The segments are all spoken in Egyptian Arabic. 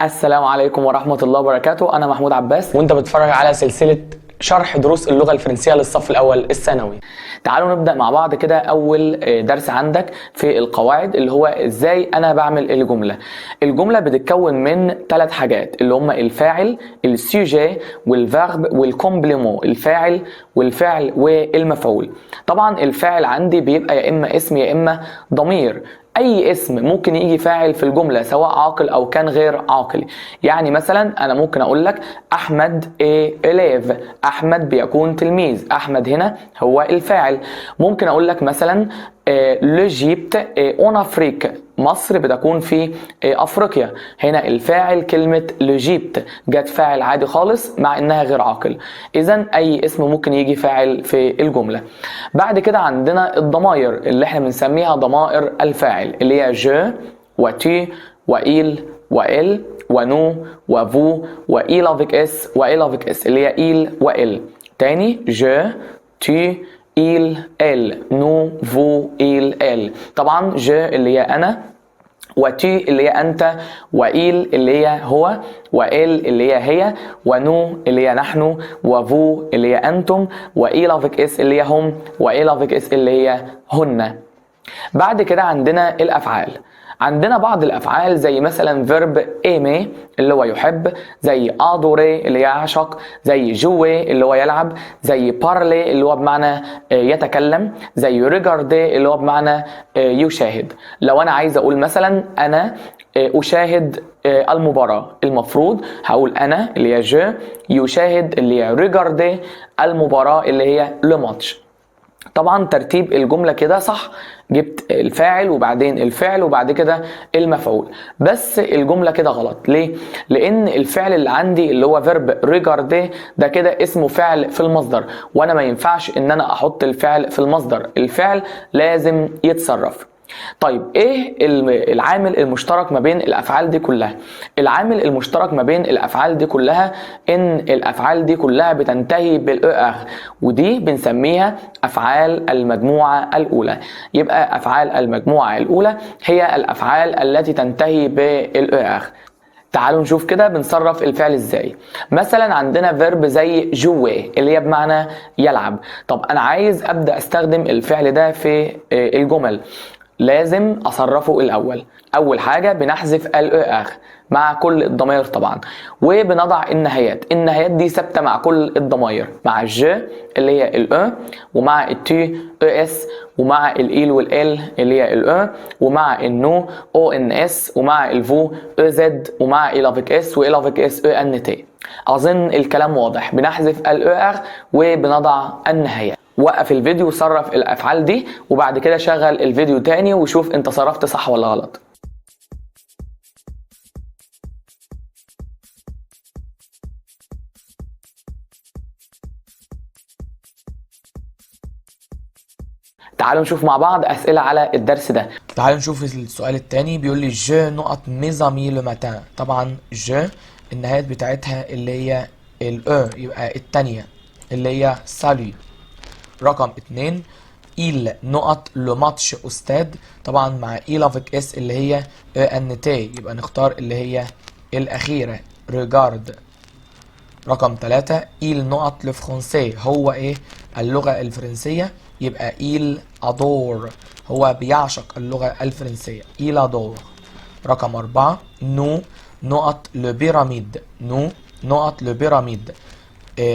السلام عليكم ورحمة الله وبركاته. أنا محمود عباس وانت بتتفرج على سلسلة شرح دروس اللغة الفرنسية للصف الأول الثانوي. تعالوا نبدأ مع بعض كده أول درس عندك في القواعد اللي هو إزاي أنا بعمل الجملة. الجملة بتتكون من 3 حاجات اللي هم الفاعل، ال sujet وال verbe وال complément، الفاعل والفعل والمفعول. طبعا الفاعل عندي بيبقى يا إما اسم يا إما ضمير. أي اسم ممكن يجي فاعل في الجملة سواء عاقل أو كان غير عاقل. يعني مثلا أنا ممكن أقول لك أحمد est élève، أحمد بيكون تلميذ، أحمد هنا هو الفاعل. ممكن أقول لك مثلا l'Égypte est en Afrique، مصر بتكون في أفريقيا. هنا الفاعل كلمة l'Égypte جت فاعل عادي خالص مع إنها غير عاقل. إذن أي اسم ممكن يجي فاعل في الجملة. بعد كده عندنا الضمائر اللي احنا بنسميها ضمائر الفاعل اللي هي je و tu و il و elle و nous و vous و ils avec s و elles avec s اللي هي il و elle. تاني je، tu، il، elle، nous، vous، ils، elles. طبعا je اللي هي أنا، و tu اللي هي أنت، و il اللي هي هو، و elle اللي هي هي، و nous اللي هي نحن، و vous اللي هي أنتم، و ils avec s اللي هي هم، و elles avec s اللي هي هن. بعد كده عندنا الأفعال. عندنا بعض الأفعال زي مثلا verbe aimer اللي هو يحب، زي adorer اللي يعشق، زي jouer اللي هو يلعب، زي parler اللي هو بمعنى يتكلم، زي regarder اللي هو بمعنى يشاهد. لو أنا عايز أقول مثلا أنا أشاهد المباراة، المفروض هقول أنا اللي هي je، يشاهد اللي هي regarder، المباراة اللي هي le match. طبعا ترتيب الجملة كده صح، جبت الفاعل وبعدين الفعل وبعد كده المفعول، بس الجملة كده غلط. ليه؟ لأن الفعل اللي عندي اللي هو verbe regarder ده كده اسمه فعل في المصدر، وأنا ما ينفعش إن أنا أحط الفعل في المصدر، الفعل لازم يتصرف. طيب ايه العامل المشترك ما بين الافعال دي كلها؟ العامل المشترك ما بين الافعال دي كلها ان الافعال دي كلها بتنتهي بال e r، ودي بنسميها افعال المجموعه الاولى. يبقى افعال المجموعه الاولى هي الافعال التي تنتهي بال e r. تعالوا نشوف كده بنصرف الفعل ازاي. مثلا عندنا verbe زي jouer اللي هي بمعنى يلعب. طب انا عايز ابدا استخدم الفعل ده في الجمل، لازم اصرفه الاول. اول حاجه بنحذف ال e r مع كل الضمائر طبعا، وبنضع النهايات. النهايات دي ثابته مع كل الضمائر، مع ال je اللي هي ال e، ومع ال tu e s، ومع ال il وال elle اللي هي ال e، ومع ال nous o n s، ومع ال vous e z، ومع ils avec s و elles avec s e n t. اظن الكلام واضح، بنحذف ال e r وبنضع النهايات. وقف الفيديو وصرف الافعال دي، وبعد كده شغل الفيديو تاني وشوف انت صرفت صح ولا غلط. تعالوا نشوف مع بعض اسئله على الدرس ده. تعالوا نشوف السؤال التاني، بيقول لي je نقط mes amis le matin. طبعا je النهايات بتاعتها اللي هي ال e، يبقى التانية اللي هي salue. رقم 2 ils نقط le match au stade، طبعا مع ils avec s اللي هي e n t، يبقى نختار اللي هي الاخيره regardent. رقم 3 il نقط le français، هو ايه؟ اللغه الفرنسيه، يبقى il adore، هو بيعشق اللغه الفرنسيه، il adore. رقم 4 nous نقط les pyramides، nous نقط les pyramides،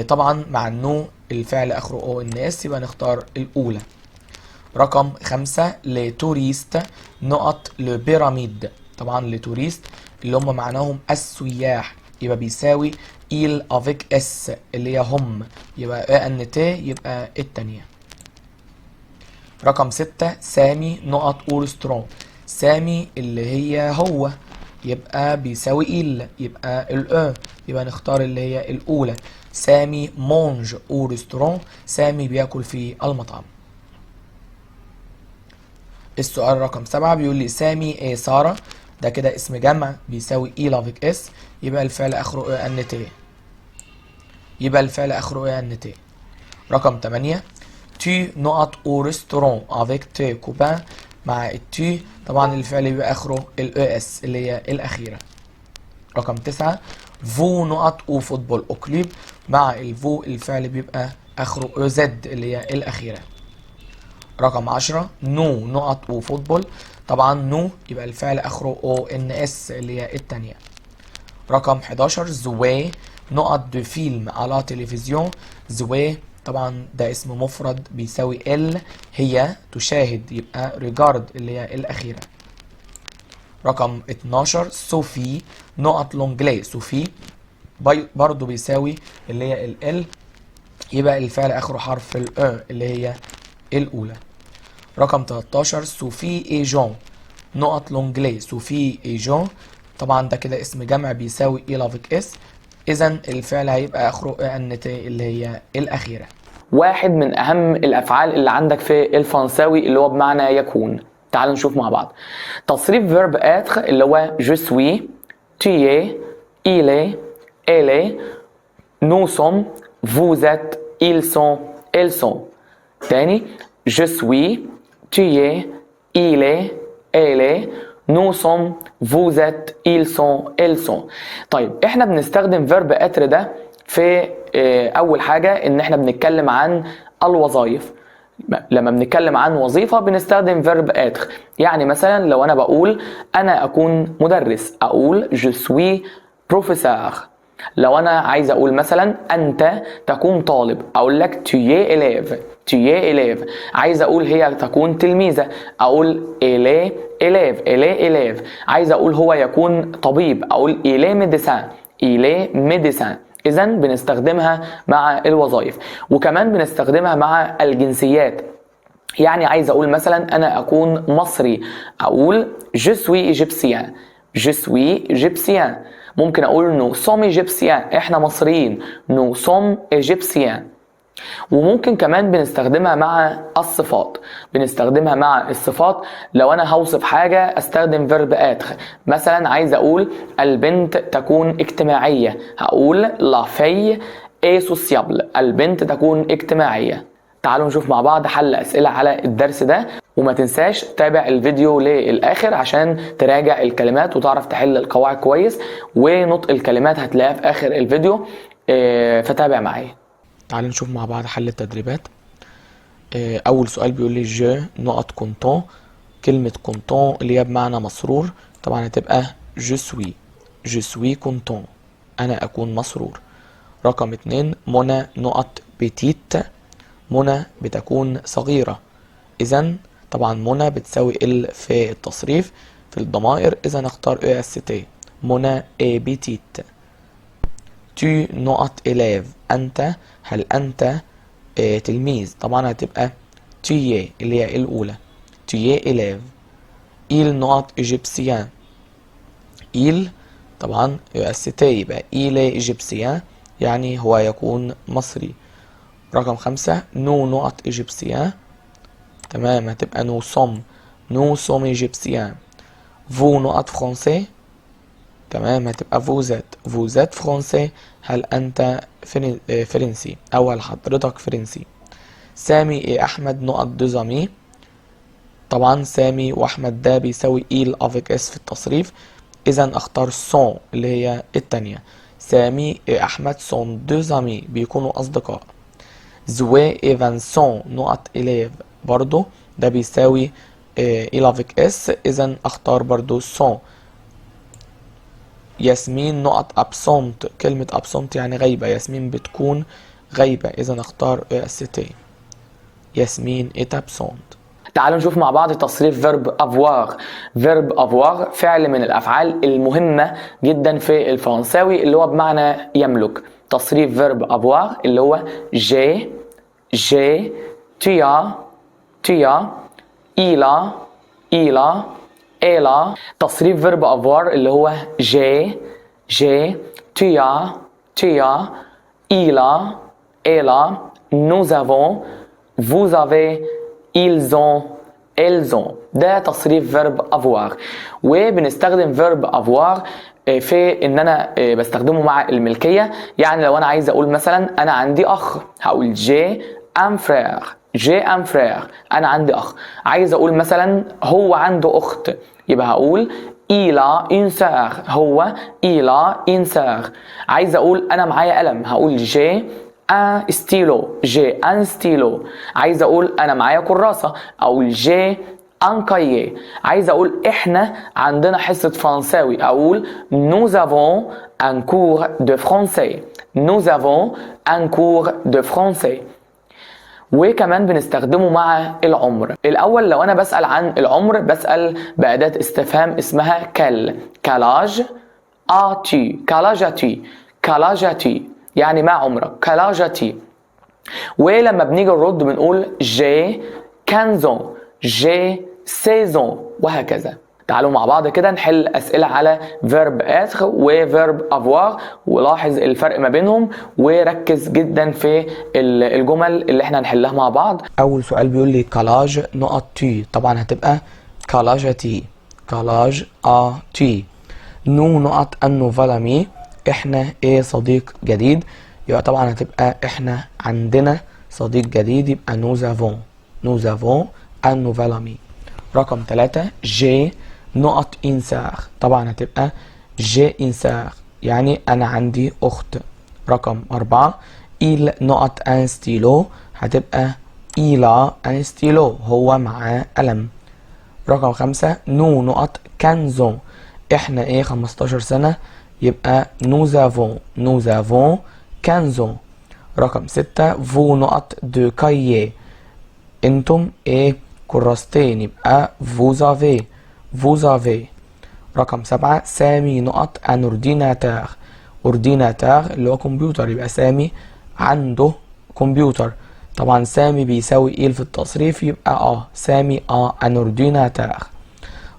طبعا مع ال nous الفعل اخره o n s، يبقى نختار الاولى. رقم 5 les touristes نقط les pyramides، طبعا les touristes اللي هم معناهم السياح، يبقى بيساوي ils avec s اللي هي هم، يبقى e n t يبقى التانية. رقم 6 سامي نقط au restaurant، سامي اللي هي هو يبقى بيساوي il، يبقى ال e، يبقى نختار اللي هي الاولى. سامي mange au restaurant، سامي بياكل في المطعم. السؤال رقم 7 بيقول لي سامي et سارة، ده كده اسم جمع بيساوي ils avec s، يبقى الفعل اخره e n t، يبقى الفعل اخره e n t. رقم 8 tu نقط au restaurant avec tes copains، مع ال tu طبعا الفعل بيبقى اخره ال e s اللي هي الاخيره. رقم 9 vous نقط au football au club، مع ال vous الفعل بيبقى اخره e z اللي هي الاخيره. رقم 10 nous نقط au football، طبعا nous يبقى الفعل اخره o n s اللي هي الثانيه. رقم 11 Zoé نقط des films à la télévision، Zoé طبعا ده اسم مفرد بيساوي elle، هي تشاهد يبقى regarde اللي هي الأخيرة. رقم 12 صوفي نقط l'anglais، صوفي برضو بيساوي اللي هي elle، يبقى الفعل اخره حرف ال e اللي هي الاولى. رقم 13 Sophie et Jean نقط l'anglais، Sophie et Jean طبعا ده كده اسم جمع بيساوي ils avec s، اذا الفعل هيبقى اخره e n t اللي هي الاخيره. واحد من اهم الافعال اللي عندك في الفرنساوي اللي هو بمعنى يكون. تعالوا نشوف مع بعض تصريف verbe être اللي هو je suis، tu es، il est، elle est، nous sommes، vous êtes، ils sont، elles sont. تاني je suis، tu es، il est، elle est، nous sommes، vous êtes، ils sont، elles sont. طيب احنا بنستخدم verbe être ده في اول حاجة ان احنا بنتكلم عن الوظائف. لما بنتكلم عن وظيفة بنستخدم verbe être. يعني مثلا لو انا بقول انا اكون مدرس اقول je suis professeur. لو انا عايز اقول مثلا انت تكون طالب اقول لك tu es élève، tu es élève. عايز اقول هي تكون تلميذة اقول elle est élève، elle est élève. عايز اقول هو يكون طبيب اقول il est médecin، il est médecin. اذا بنستخدمها مع الوظائف، وكمان بنستخدمها مع الجنسيات. يعني عايز اقول مثلا انا اكون مصري اقول je suis égyptien، je suis égyptien. ممكن اقول nous sommes égyptiens، احنا مصريين، nous sommes égyptiens. وممكن كمان بنستخدمها مع الصفات. بنستخدمها مع الصفات لو انا هوصف حاجة استخدم verbe être. مثلا عايز اقول البنت تكون اجتماعية هقول la fille est sociable، البنت تكون اجتماعية. تعالوا نشوف مع بعض حل اسئلة على الدرس ده، وما تنساش تابع الفيديو للاخر عشان تراجع الكلمات وتعرف تحل القواعد كويس، ونطق الكلمات هتلاقيها في اخر الفيديو، فتابع معايا. تعالوا نشوف مع بعض حل التدريبات. أول سؤال بيقول لي je نقط content، كلمة content اللي هي بمعنى مسرور طبعا هتبقى je suis، je suis content، أنا أكون مسرور. رقم 2 منى نقط petite، منى بتكون صغيرة، إذا طبعا منى بتساوي elle في التصريف في الضمائر، إذا نختار e s t، منى est petite. tu نقط élève، أنت هل أنت تلميذ، طبعا هتبقى tu es اللي هي الأولى، tu es élève. il نقط égyptien، il طبعا e s t يبقى il est égyptien يعني هو يكون مصري. رقم 5 nous نقط égyptiens، تمام هتبقى nous sommes، nous sommes égyptiens. vous نقط français، تمام هتبقى vous êtes، vous êtes français، هل أنت فرنسي أو هل حضرتك فرنسي. سامي et أحمد نقط deux amis، طبعا سامي وأحمد ده بيساوي ils avec s في التصريف، إذا أختار sont اللي هي التانية. سامي et أحمد sont deux amis بيكونوا أصدقاء. Zoé et Vincent نقط élèves، برضو ده بيساوي ils avec s، إذا أختار برضو sont. ياسمين نقط absente، كلمة absente يعني غايبة، ياسمين بتكون غايبة، إذا اختار e s t، ياسمين est absente. تعالوا نشوف مع بعض تصريف verbe avoir. verbe avoir فعل من الافعال المهمه جدا في الفرنساوي اللي هو بمعنى يملك. تصريف verbe avoir اللي هو j'ai، j'ai، tu as، tu as، il a، il a، elle a. تصريف verbe avoir اللي هو j'ai، j'ai، tu as، tu as، il a، elle a، nous avons، vous avez، ils ont، elles ont. ده تصريف verbe avoir. وبنستخدم verbe avoir في ان انا بستخدمه مع الملكيه. يعني لو انا عايز اقول مثلا انا عندي اخ هقول j'ai un frère، j'ai un frère، انا عندي اخ. عايز اقول مثلا هو عنده اخت يبقى هقول il a une sœur، هو il a une sœur. عايز اقول انا معايا قلم، هقول j'ai un stylo، j'ai un stylo. عايز اقول انا معايا كراسة، اقول j'ai un cahier. عايز اقول احنا عندنا حصة فرنساوي، اقول nous avons un cours de français، nous avons un cours de français. وكمان بنستخدمه مع العمر. الاول لو انا بسأل عن العمر بسأل بأداة استفهام اسمها quel. quel âge as-tu، quel âge as-tu، quel âge as-tu يعني ما عمرك، quel âge as-tu. ولما بنيجي نرد بنقول j'ai 15 ans، j'ai 16 ans وهكذا. تعالوا مع بعض كده نحل أسئلة على verbe être و verbe avoir، ولاحظ الفرق ما بينهم وركز جدا في الجمل اللي احنا هنحلها مع بعض. أول سؤال بيقول لي quel âge نقط tu، طبعا هتبقى quel âge as-tu، quel âge as-tu. nous نقط un nouvel ami، احنا ايه صديق جديد، يبقى طبعا هتبقى احنا عندنا صديق جديد، يبقى nous avons، nous avons un nouvel ami. رقم 3 j'ai نقط une sœur، طبعا هتبقى j'ai une sœur يعني أنا عندي أخت. رقم 4 il نقط un stylo، هتبقى il a un stylo هو معاه قلم. رقم 5 nous نقط quinze ans، احنا ايه 15 سنة، يبقى nous avons، nous avons quinze ans. رقم 6 vous نقط deux cahiers، انتم ايه كراستين، يبقى vous avez، vous avez. رقم 7 سامي نقط un ordinateur، ordinateur اللي هو كمبيوتر، يبقى سامي عنده كمبيوتر. طبعا سامي بيساوي il في التصريف، يبقى a، سامي a un ordinateur.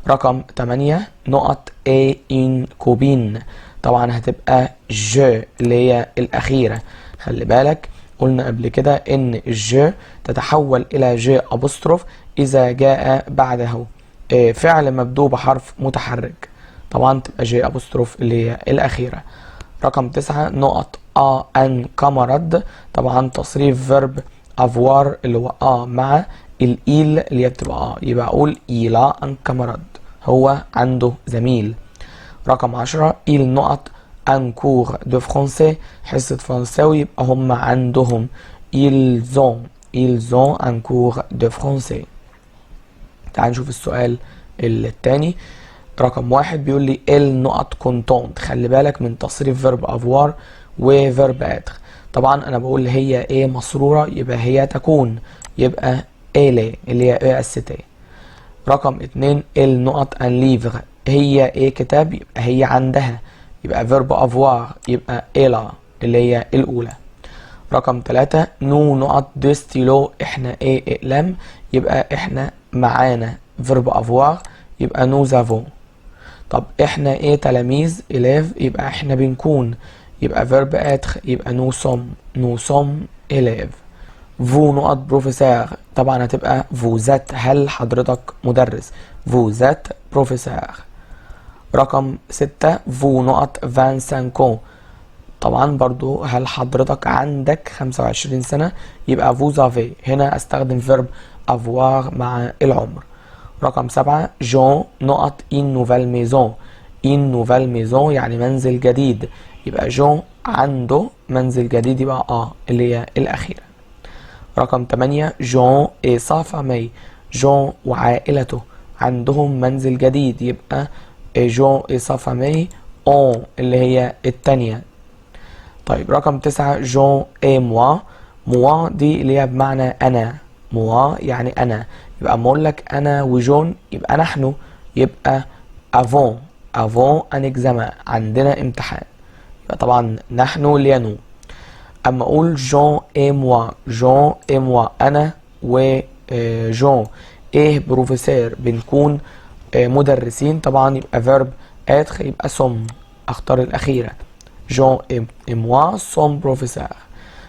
رقم 8 نقط ai une copine، طبعا هتبقى je اللي هي الأخيرة. خلي بالك قلنا قبل كده إن ال je تتحول إلى j apostrophe إذا جاء بعده فعل مبدوء بحرف متحرك، طبعا تبقى j apostrophe اللي هي الأخيرة. رقم 9 نقط a un camarade، طبعا تصريف verbe avoir اللي هو a مع ال il اللي هي بتبقى a، يبقى أقول il a un camarade هو عنده زميل. رقم 10 ils نقط un cours de français، حصة فرنساوي، يبقى هم عندهم ils ont، ils ont un cours de français. تعال نشوف السؤال الثاني. رقم 1 بيقول لي elle نقط contente، خلي بالك من تصريف verbe avoir و verbe être. طبعا انا بقول هي ايه مسرورة، يبقى هي تكون، يبقى elle est اللي هي e s t. رقم 2 elle نقط un livre، هي ايه كتاب، يبقى هي عندها، يبقى verbe avoir، يبقى elle a اللي هي الاولى. رقم 3 nous نقط deux stylos، احنا ايه اقلام، يبقى احنا معانا verbe avoir، يبقى nous avons. طب احنا ايه تلاميذ élèves، يبقى احنا بنكون، يبقى verbe être، يبقى nous sommes، nous sommes élèves. vous نقط professeur، طبعا هتبقى vous êtes، هل حضرتك مدرس، vous êtes professeur. رقم 6 vous نقط 25 ans، طبعا برضو هل حضرتك عندك 25 سنة، يبقى vous avez، هنا استخدم verbe avoir مع العمر. رقم 7 جون نقط une nouvelle maison، une nouvelle maison يعني منزل جديد، يبقى جون عنده منزل جديد، يبقى a اللي هي الأخيرة. رقم 8 Jean et sa famille، جون وعائلته عندهم منزل جديد، يبقى Jean et sa famille ont اللي هي التانية. طيب رقم 9 Jean et moi، moi دي اللي هي بمعنى أنا، moi يعني أنا، يبقى أما أقول لك أنا وجون يبقى نحن، يبقى avons، avons un examen عندنا امتحان، يبقى طبعا نحن اللي هي nous. أما أقول Jean et moi، Jean et moi أنا وجون إيه professeurs بنكون مدرسين، طبعا يبقى verbe être يبقى sommes، أختار الأخيرة Jean et moi sommes professeurs.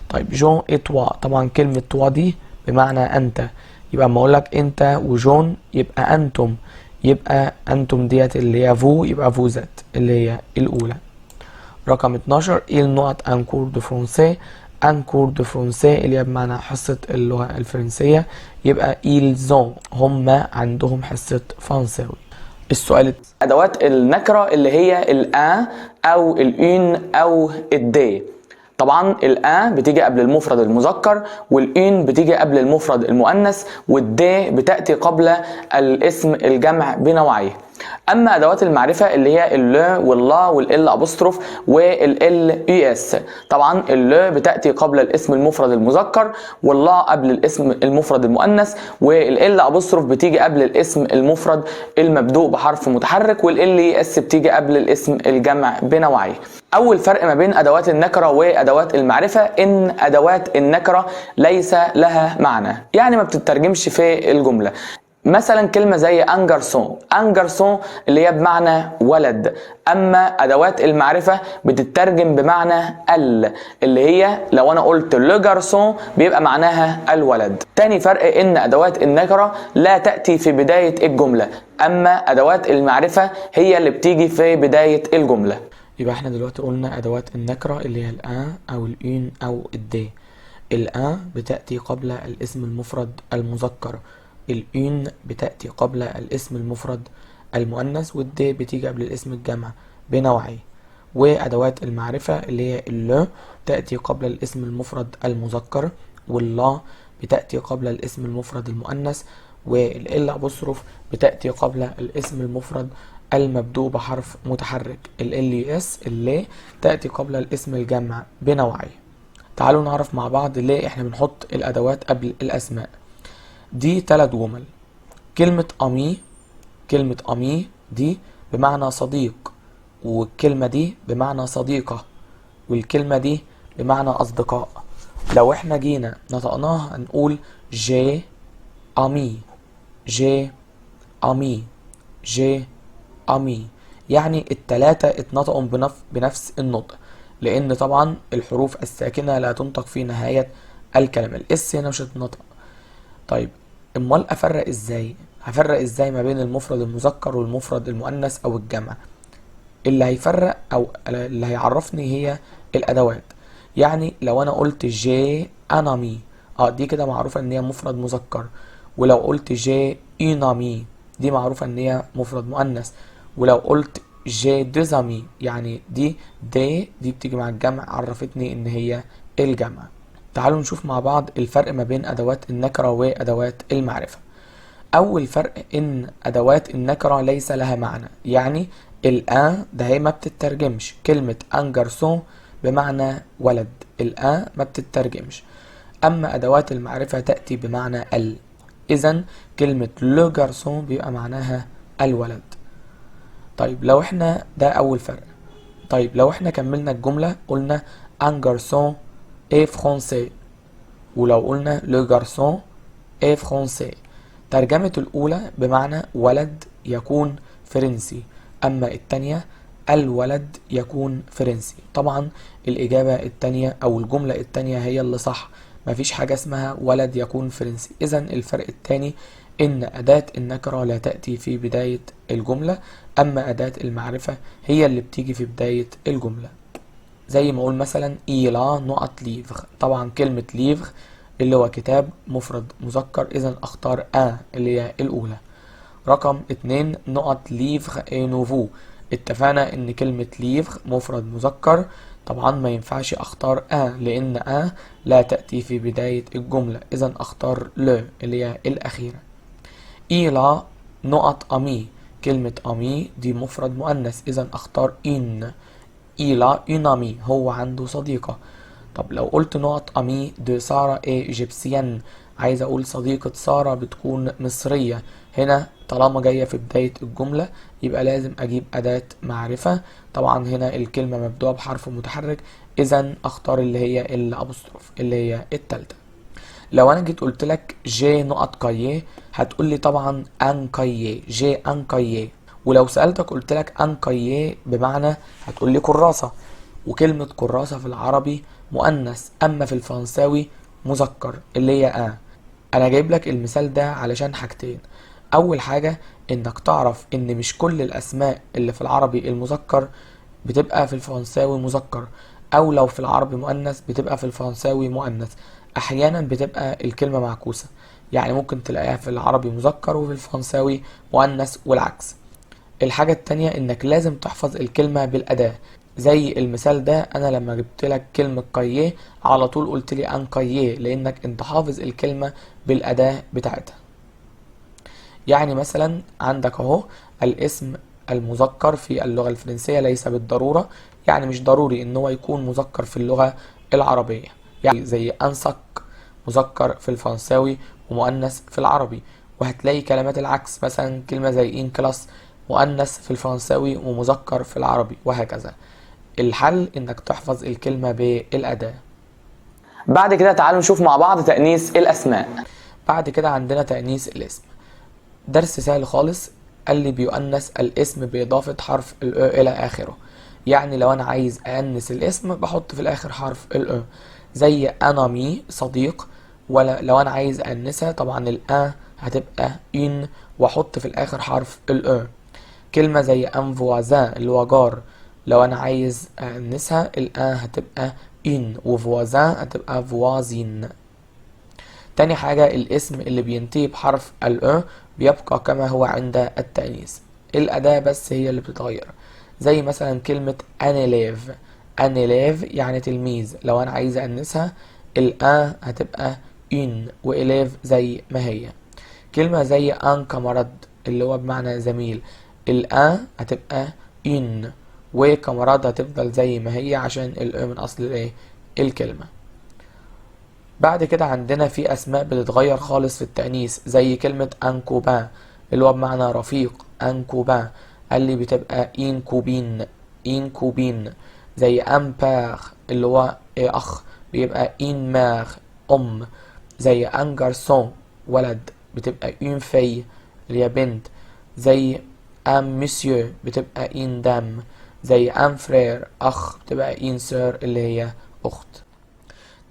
طيب Jean et toi، طبعا كلمة toi دي بمعنى أنت، يبقى اما أقول لك أنت وجون يبقى أنتم، يبقى أنتم ديت اللي هي vous، يبقى vous êtes اللي هي الأولى. رقم 12 ils نقط un cours de français، un cours de français اللي هي بمعنى حصة اللغة الفرنسية، يبقى ils ont هم عندهم حصة فرنساوي. السؤال ادوات النكرة اللي هي ال un او ال une او ال des. طبعا ال un بتيجي قبل المفرد المذكر، وال une بتيجي قبل المفرد المؤنث، وال des بتاتي قبل الاسم الجمع بنوعيه. اما ادوات المعرفة اللي هي ال le وال la وال l apostrophe وال l e s. طبعا ال le بتاتي قبل الاسم المفرد المذكر، وال la قبل الاسم المفرد المؤنث، وال l apostrophe بتيجي قبل الاسم المفرد المبدوء بحرف متحرك، وال l e s بتيجي قبل الاسم الجمع بنوعيه. اول فرق ما بين ادوات النكرة وادوات المعرفة ان ادوات النكرة ليس لها معنى، يعني ما بتترجمش في الجملة. مثلا كلمة زي un garçon، un garçon اللي هي بمعنى ولد. أما أدوات المعرفة بتترجم بمعنى ال، اللي هي لو أنا قلت le garçon بيبقى معناها الولد. تاني فرق إن أدوات النكرة لا تأتي في بداية الجملة، أما أدوات المعرفة هي اللي بتيجي في بداية الجملة. يبقى احنا دلوقتي قلنا أدوات النكرة اللي هي ال un أو ال une أو ال des. ال un بتأتي قبل الاسم المفرد المذكر، ال une بتأتي قبل الاسم المفرد المؤنث، وال des بتيجي قبل الاسم الجمع بنوعيه. وأدوات المعرفة اللي هي ال le تأتي قبل الاسم المفرد المذكر، وال la بتأتي قبل الاسم المفرد المؤنث، وال l apostrophe بتأتي قبل الاسم المفرد المبدوء بحرف متحرك. ال l e s ال les تأتي قبل الاسم الجمع بنوعيه. تعالوا نعرف مع بعض ليه احنا بنحط الأدوات قبل الأسماء. دي 3 جمل. كلمة ami، كلمة ami دي بمعنى صديق، والكلمة دي بمعنى صديقة، والكلمة دي بمعنى أصدقاء. لو احنا جينا نطقناها هنقول j'ai ami، j'ai ami، j'ai ami، يعني التلاتة اتنطقوا بنفس النطق، لأن طبعا الحروف الساكنة لا تنطق في نهاية الكلام، ال s هنا مش هتنطق. طيب امال افرق ازاي؟ هفرق ازاي ما بين المفرد المذكر والمفرد المؤنث او الجمع؟ اللي هيفرق او اللي هيعرفني هي الادوات. يعني لو انا قلت j'ai un ami، دي كده معروفة ان هي مفرد مذكر، ولو قلت j'ai une amie دي معروفة ان هي مفرد مؤنث، ولو قلت j'ai deux amis يعني دي des دي بتيجي مع الجمع، عرفتني ان هي الجمع. تعالوا نشوف مع بعض الفرق ما بين أدوات النكرة وأدوات المعرفة. أول فرق إن أدوات النكرة ليس لها معنى، يعني ال un ده هي ما بتترجمش. كلمة un garçon بمعنى ولد، ال un ما بتترجمش. أما أدوات المعرفة تأتي بمعنى ال، إذن كلمة le garçon بيبقى معناها الولد. طيب لو احنا ده أول فرق. طيب لو احنا كملنا الجملة قلنا un garçon est français، ولو قلنا le garçon est français، ترجمة الأولى بمعنى ولد يكون فرنسي، أما التانية الولد يكون فرنسي. طبعا الإجابة التانية أو الجملة التانية هي اللي صح، مفيش حاجة اسمها ولد يكون فرنسي. إذن الفرق التاني إن أداة النكرة لا تأتي في بداية الجملة، أما أداة المعرفة هي اللي بتيجي في بداية الجملة. زي ما أقول مثلا il a نقط livres، طبعا كلمة livre اللي هو كتاب مفرد مذكر، إذن أختار un اللي هي الأولى. رقم 2 نقط livre est nouveau، اتفقنا إن كلمة livre مفرد مذكر، طبعا ما ينفعش أختار un لأن un لا تأتي في بداية الجملة، إذن أختار le اللي هي الأخيرة. il a نقط amie، كلمة amie دي مفرد مؤنث، إذن أختار une. il a une amie هو عنده صديقة. طب لو قلت نقط amie de Sara est égyptienne، عايز أقول صديقة سارة بتكون مصرية، هنا طالما جاية في بداية الجملة يبقى لازم أجيب أداة معرفة، طبعا هنا الكلمة مبدوءة بحرف متحرك، إذن أختار اللي هي ال l apostrophe اللي هي التالتة. لو أنا جيت قلت لك j'ai نقط cahier، هتقول لي طبعا un cahier، j'ai un cahier. ولو سألتك قلت لك un cahier بمعنى هتقول لي كراسة، وكلمة كراسة في العربي مؤنث، أما في الفرنساوي مذكر اللي هي un. أنا جايب لك المثال ده علشان حاجتين. أول حاجة إنك تعرف إن مش كل الأسماء اللي في العربي المذكر بتبقى في الفرنساوي مذكر، أو لو في العربي مؤنث بتبقى في الفرنساوي مؤنث. أحيانا بتبقى الكلمة معكوسة، يعني ممكن تلاقيها في العربي مذكر وفي الفرنساوي مؤنث والعكس. الحاجة التانية انك لازم تحفظ الكلمة بالأداة. زي المثال ده، انا لما جبت لك كلمة cahier على طول قلت لي un cahier، لانك انت حافظ الكلمة بالأداة بتاعتها. يعني مثلا عندك اهو الاسم المذكر في اللغة الفرنسية ليس بالضرورة، يعني مش ضروري ان هو يكون مذكر في اللغة العربية، يعني زي un sac مذكر في الفرنساوي ومؤنث في العربي. وهتلاقي كلمات العكس، مثلا كلمة زي une classe مؤنث في الفرنساوي ومذكر في العربي، وهكذا. الحل انك تحفظ الكلمة بالأداة. بعد كده تعالوا نشوف مع بعض تأنيث الأسماء. بعد كده عندنا تأنيث الاسم، درس سهل خالص. قال لي بيؤنث الاسم بإضافة حرف ال e إلى آخره. يعني لو أنا عايز أأنث الاسم بحط في الآخر حرف ال e، زي un ami صديق، ولا لو أنا عايز أأنثها طبعا ال un هتبقى une وأحط في الآخر حرف ال e. كلمة زي un voisin اللي هو جار، لو أنا عايز أأنثها ال un هتبقى une و voisin هتبقى voisine. تاني حاجة الاسم اللي بينتهي بحرف ال e بيبقى كما هو عند التأنيث، الأداة بس هي اللي بتتغير. زي مثلا كلمة un élève، un élève يعني تلميذ، لو أنا عايز أأنثها ال un هتبقى une و élève زي ما هي. كلمة زي un camarade اللي هو بمعنى زميل، ال un هتبقى une و camarade هتفضل زي ما هي عشان ال e من أصل الإيه؟ الكلمة. بعد كده عندنا في أسماء بتتغير خالص في التأنيث، زي كلمة un copain اللي هو بمعنى رفيق، un copain قال لي بتبقى une copine، une copine. زي un père اللي هو أخ بيبقى une mère أم. زي un garçon ولد بتبقى une fille اللي هي بنت. زي un monsieur بتبقى une dame. زي un frère أخ بتبقى une sœur اللي هي أخت.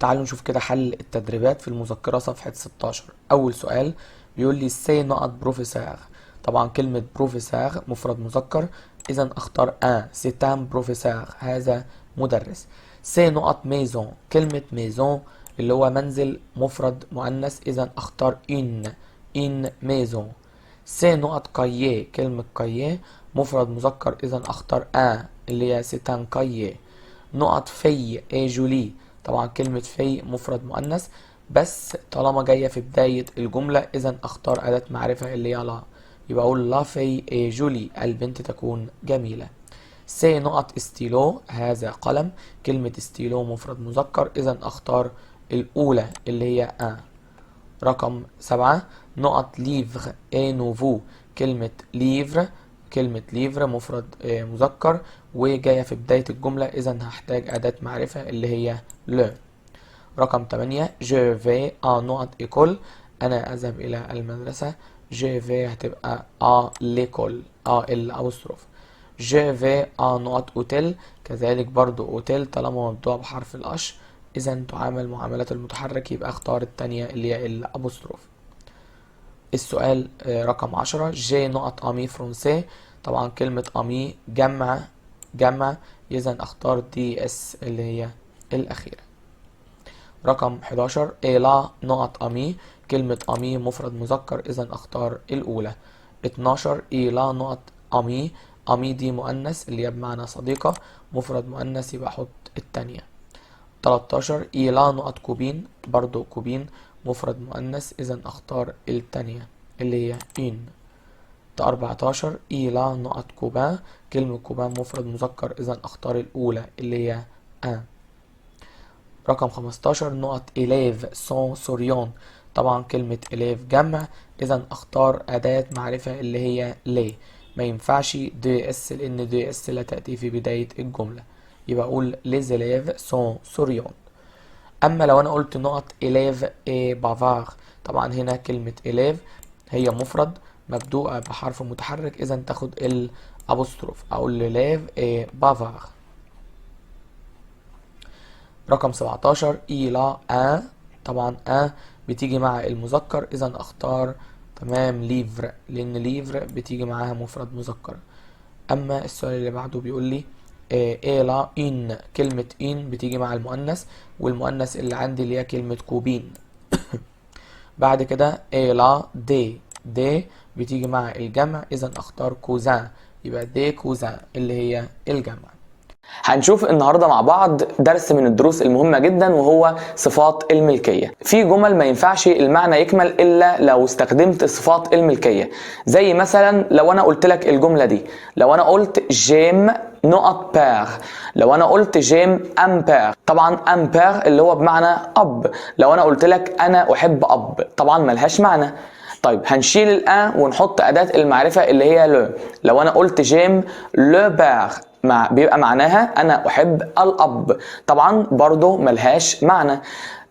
تعالوا نشوف كده حل التدريبات في المذكرة صفحة 16. أول سؤال بيقول لي c'est نقط بروفيسور. طبعا كلمة بروفيسور مفرد مذكر، إذا أختار un، c'est un professeur هذا مدرس. c'est نقط maison، كلمة maison اللي هو منزل مفرد مؤنث، إذا أختار une، une maison. c'est نقط cahier، كلمة cahier مفرد مذكر، إذا أختار un اللي هي c'est un cahier. نقط fille est jolie، طبعا كلمة fille مفرد مؤنث، بس طالما جاية في بداية الجملة إذا أختار أداة معرفة اللي هي la، يبقى أقول la fille est jolie البنت تكون جميلة. c'est نقط ستيلو هذا قلم، كلمة ستيلو مفرد مذكر، إذا أختار الأولى اللي هي un. رقم 7 نقط livre est nouveau، كلمة livre، كلمة livre مفرد مذكر وجاية في بداية الجملة، إذا هحتاج أداة معرفة اللي هي le. رقم 8 je vais à نقط école، أنا أذهب إلى المدرسة، je vais هتبقى à l'école، à l apostrophe. je vais à نقط أوتيل، كذلك برضو أوتيل طالما مبدوع بحرف ال H إذا تعامل معاملة المتحرك، يبقى اختار التانية اللي هي ال apostrophe. السؤال رقم 10 j'ai نقط amis français، طبعا كلمة amis جمع، جمع، إذا اختار des s اللي هي الأخيرة. رقم 11 elle a نقط amis، كلمة ami مفرد مذكر، إذا اختار الأولى. 12 il a نقط amie، amie دي مؤنث اللي هي بمعنى صديقة، مفرد مؤنث يبقى احط التانية. 13 il a نقط copine، برضو copine مفرد مؤنث، إذا اختار التانية اللي هي une. 14 il a نقط copain، كلمة copain مفرد مذكر، إذا اختار الأولى اللي هي un. رقم 15 نقط élèves sont souriants، طبعا كلمة élèves جمع، إذا اختار أداة معرفة اللي هي les، ما ينفعش des s لأن des s لا تأتي في بداية الجملة، يبقى أقول les élèves sont souriants. أما لو أنا قلت نقط élève est bavard، طبعا هنا كلمة élève هي مفرد مبدوءة بحرف متحرك، إذا تاخد ال apostrophe، أقول l'élève est bavard. رقم 17 il a un، طبعا un بتيجي مع المذكر، إذا أختار تمام livre لأن livre بتيجي معاها مفرد مذكر. أما السؤال اللي بعده بيقول لي elle a une، كلمة une بتيجي مع المؤنث، والمؤنث اللي عندي اللي هي كلمة copine. بعد كده elle a des، des بتيجي مع الجمع، إذا أختار cousins، يبقى des cousins اللي هي الجمع. هنشوف النهارده مع بعض درس من الدروس المهمة جدا، وهو صفات الملكية. في جمل ما ينفعش المعنى يكمل الا لو استخدمت صفات الملكية، زي مثلا لو انا قلت لك الجملة دي، لو انا قلت j'aime نقط père، لو انا قلت j'aime un père، طبعا un père اللي هو بمعنى اب، لو انا قلت لك انا احب اب، طبعا ملهاش معنى. طيب هنشيل ال un ونحط اداه المعرفة اللي هي le. لو انا قلت j'aime le père بيبقى معناها انا احب الاب، طبعا برضو ملهاش معنى.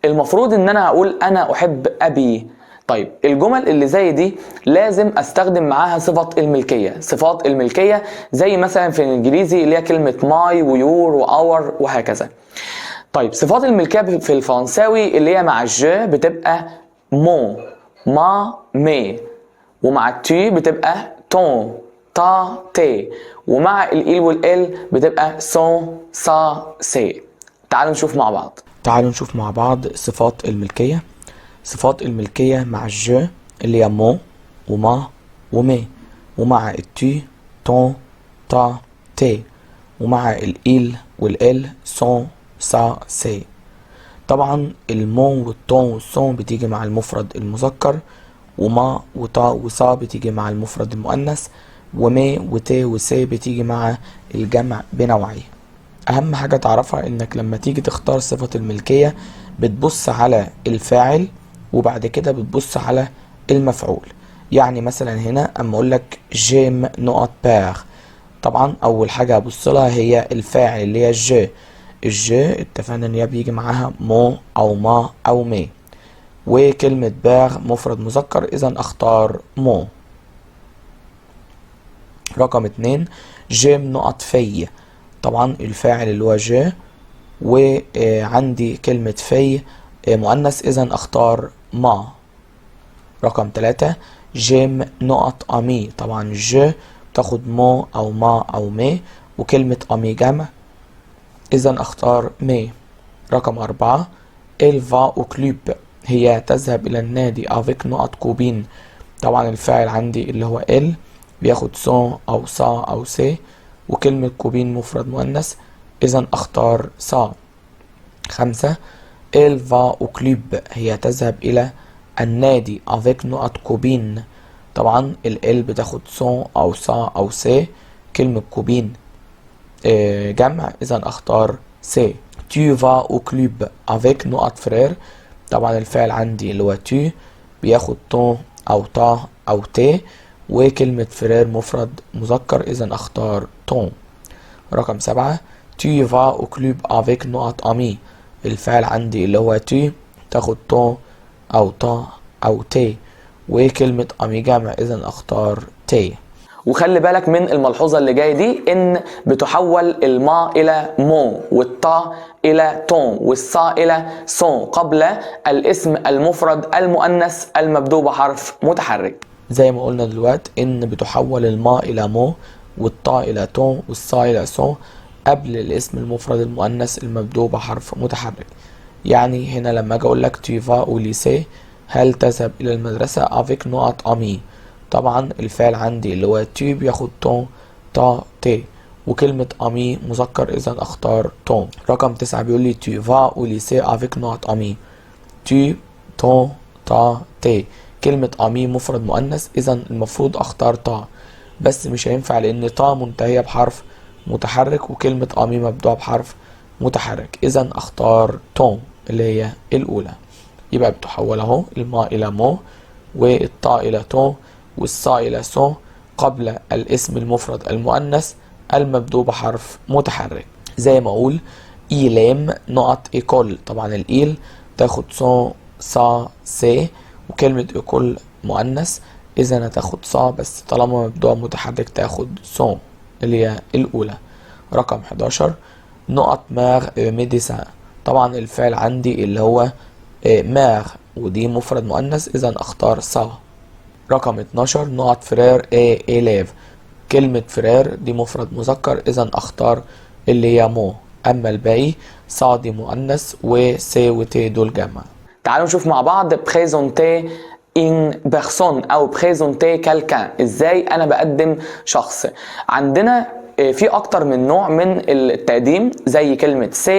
المفروض ان انا اقول انا احب ابي. طيب الجمل اللي زي دي لازم استخدم معاها صفة الملكية. صفات الملكية زي مثلا في الانجليزي اللي هي كلمة my و your و our وهكذا. طيب صفات الملكية في الفرنساوي اللي هي مع ال je بتبقى mon، ma، mes، ومع ال tu بتبقى ton، ta، tes، ومع ال il وال elle بتبقى son، sa، ses. تعالوا نشوف مع بعض. تعالوا نشوف مع بعض صفات الملكية. صفات الملكية مع ال je اللي هي mon و ma و mes، ومع ال tu ton، ta، tes، ومع ال il وال elle son، sa، ses. طبعا ال mon وال ton وال son بتيجي مع المفرد المذكر، و ma و ta و sa بتيجي مع المفرد المؤنث، و mes و tes و ses بتيجي مع الجمع بنوعيه. اهم حاجة تعرفها انك لما تيجي تختار صفة الملكية بتبص على الفاعل وبعد كده بتبص على المفعول. يعني مثلا هنا اما اقول لك j'aime نقط père، طبعا اول حاجة هبص لها هي الفاعل اللي هي je. ال je اتفقنا ان هي بيجي معاها mon او ma او mes، وكلمة père مفرد مذكر، اذا اختار mon. رقم 2 j'aime نقط fille، طبعا الفاعل اللي هو je، وعندي كلمة fille مؤنث، اذا اختار ma. رقم 3 j'aime نقط amis، طبعا je تاخد mon او ma او mes، وكلمة amis جمع، اذا اختار mes. رقم 4 elle va au club، هي تذهب الى النادي avec نقط copines، طبعا الفاعل عندي اللي هو elle بياخد son او sa او ses، وكلمة copines مفرد مؤنث، اذا اختار sa. 5 elle va au club، هي تذهب الى النادي avec نقط copines، طبعا ال elle بتاخد son او sa او ses، كلمة copines جمع، اذا اختار ses. tu vas au club avec نقط frère، طبعا الفعل عندي اللي هو tu بياخد ton او ta او tes، وكلمة frère مفرد مذكر، اذا اختار ton. رقم 7 tu vas au club avec نقط ami، الفعل عندي اللي هو tu تاخد ton او ta او tes، وكلمة amis جمع، اذا اختار tes. وخلي بالك من الملحوظة اللي جاية دي، ان بتحول ال ma الى mon، وال ta الى ton، وال sa الى son قبل الاسم المفرد المؤنث المبدوء بحرف متحرك. زي ما قلنا دلوقتي ان بتحول ال ma الى mon، وال ta الى ton، وال sa الى son قبل الاسم المفرد المؤنث المبدوء بحرف متحرك. يعني هنا لما اجي اقول لك tu vas au lycée، هل تذهب الى المدرسة avec نقط ami، طبعا الفعل عندي اللي هو tu بياخد ton، ta، tes، وكلمة ami مذكر، اذا اختار ton. رقم 9 بيقول لي tu vas au lycée avec نقط amis، tu، ton، ta، tes، كلمة ami مفرد مؤنث، اذا المفروض اختار ta، بس مش هينفع لان ta منتهية بحرف متحرك وكلمة amis مبدوءة بحرف متحرك، اذا اختار ton اللي هي الاولى. يبقى بتحول اهو ال ma الى mon، وال ta الى ton، وال sa الى son قبل الاسم المفرد المؤنث المبدوء بحرف متحرك. زي ما اقول il aime نقط école، طبعا ال il تاخد son، sa، ses، وكلمة école مؤنث، اذا هتاخد sa، بس طالما مبدوء متحرك تاخد son اللي هي الاولى. رقم 11 نقط mère médecin، طبعا الفعل عندي اللي هو mère ودي مفرد مؤنث، اذا اختار sa. رقم 12 نقط frère est élève، كلمة frère دي مفرد مذكر، اذا اختار اللي هي mon، اما الباقي sa دي مؤنث و ses و tes دول جمع. تعالوا نشوف مع بعض présenter une personne او présenter quelqu'un، ازاي انا بقدم شخص. عندنا في اكتر من نوع من التقديم، زي كلمة ce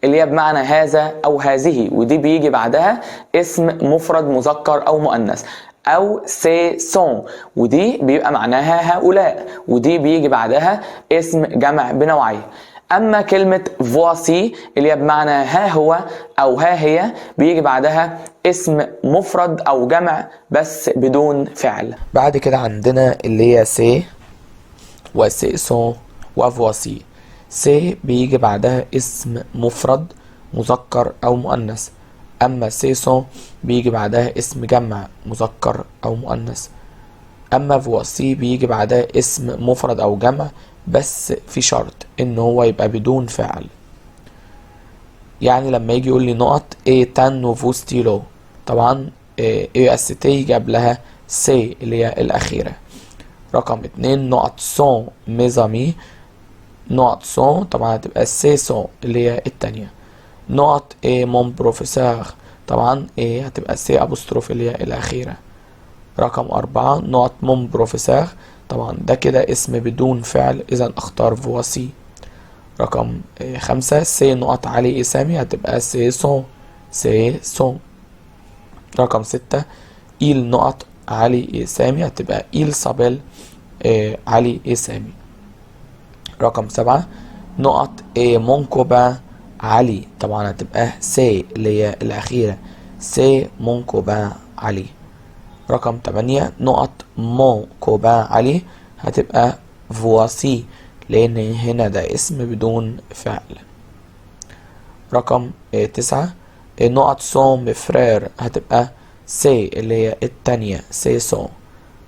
اللي هي بمعنى هذا او هذه، ودي بيجي بعدها اسم مفرد مذكر او مؤنث، او ces sont ودي بيبقى معناها هؤلاء، ودي بيجي بعدها اسم جمع بنوعيه. اما كلمة voici اللي هي بمعنى ها هو او ها هي، بيجي بعدها اسم مفرد او جمع بس بدون فعل. بعد كده عندنا اللي هي c'est و ce sont و voici. c'est بيجي بعدها اسم مفرد مذكر أو مؤنث، أما ce sont بيجي بعدها اسم جمع مذكر أو مؤنث، أما voici بيجي بعدها اسم مفرد أو جمع بس في شرط إن هو يبقى بدون فعل. يعني لما يجي يقول لي نقط est un nouveau stylo، طبعا e s t جاب لها c'est اللي هي الأخيرة. رقم 2 نقط sont mes amis، نقط sont طبعا هتبقى ce sont اللي هي التانية. نقط est mon professeur، طبعا est هتبقى c apostrophe اللي هي الأخيرة. رقم 4 نقط mon professeur، طبعا ده كده اسم بدون فعل، إذا أختار voici. رقم 5 c'est نقط علي et سامي، هتبقى ce sont، ce sont. رقم 6 ils نقط علي et سامي، هتبقى ils s'appellent علي et سامي. رقم 7 نقط est mon copain علي، طبعا هتبقى c'est اللي هي الأخيرة، c'est mon copain علي. رقم 8 نقط mon copain علي، هتبقى voici لأن هنا ده اسم بدون فعل. رقم 9 نقط sont mes frères، هتبقى c'est اللي هي التانية، ce sont.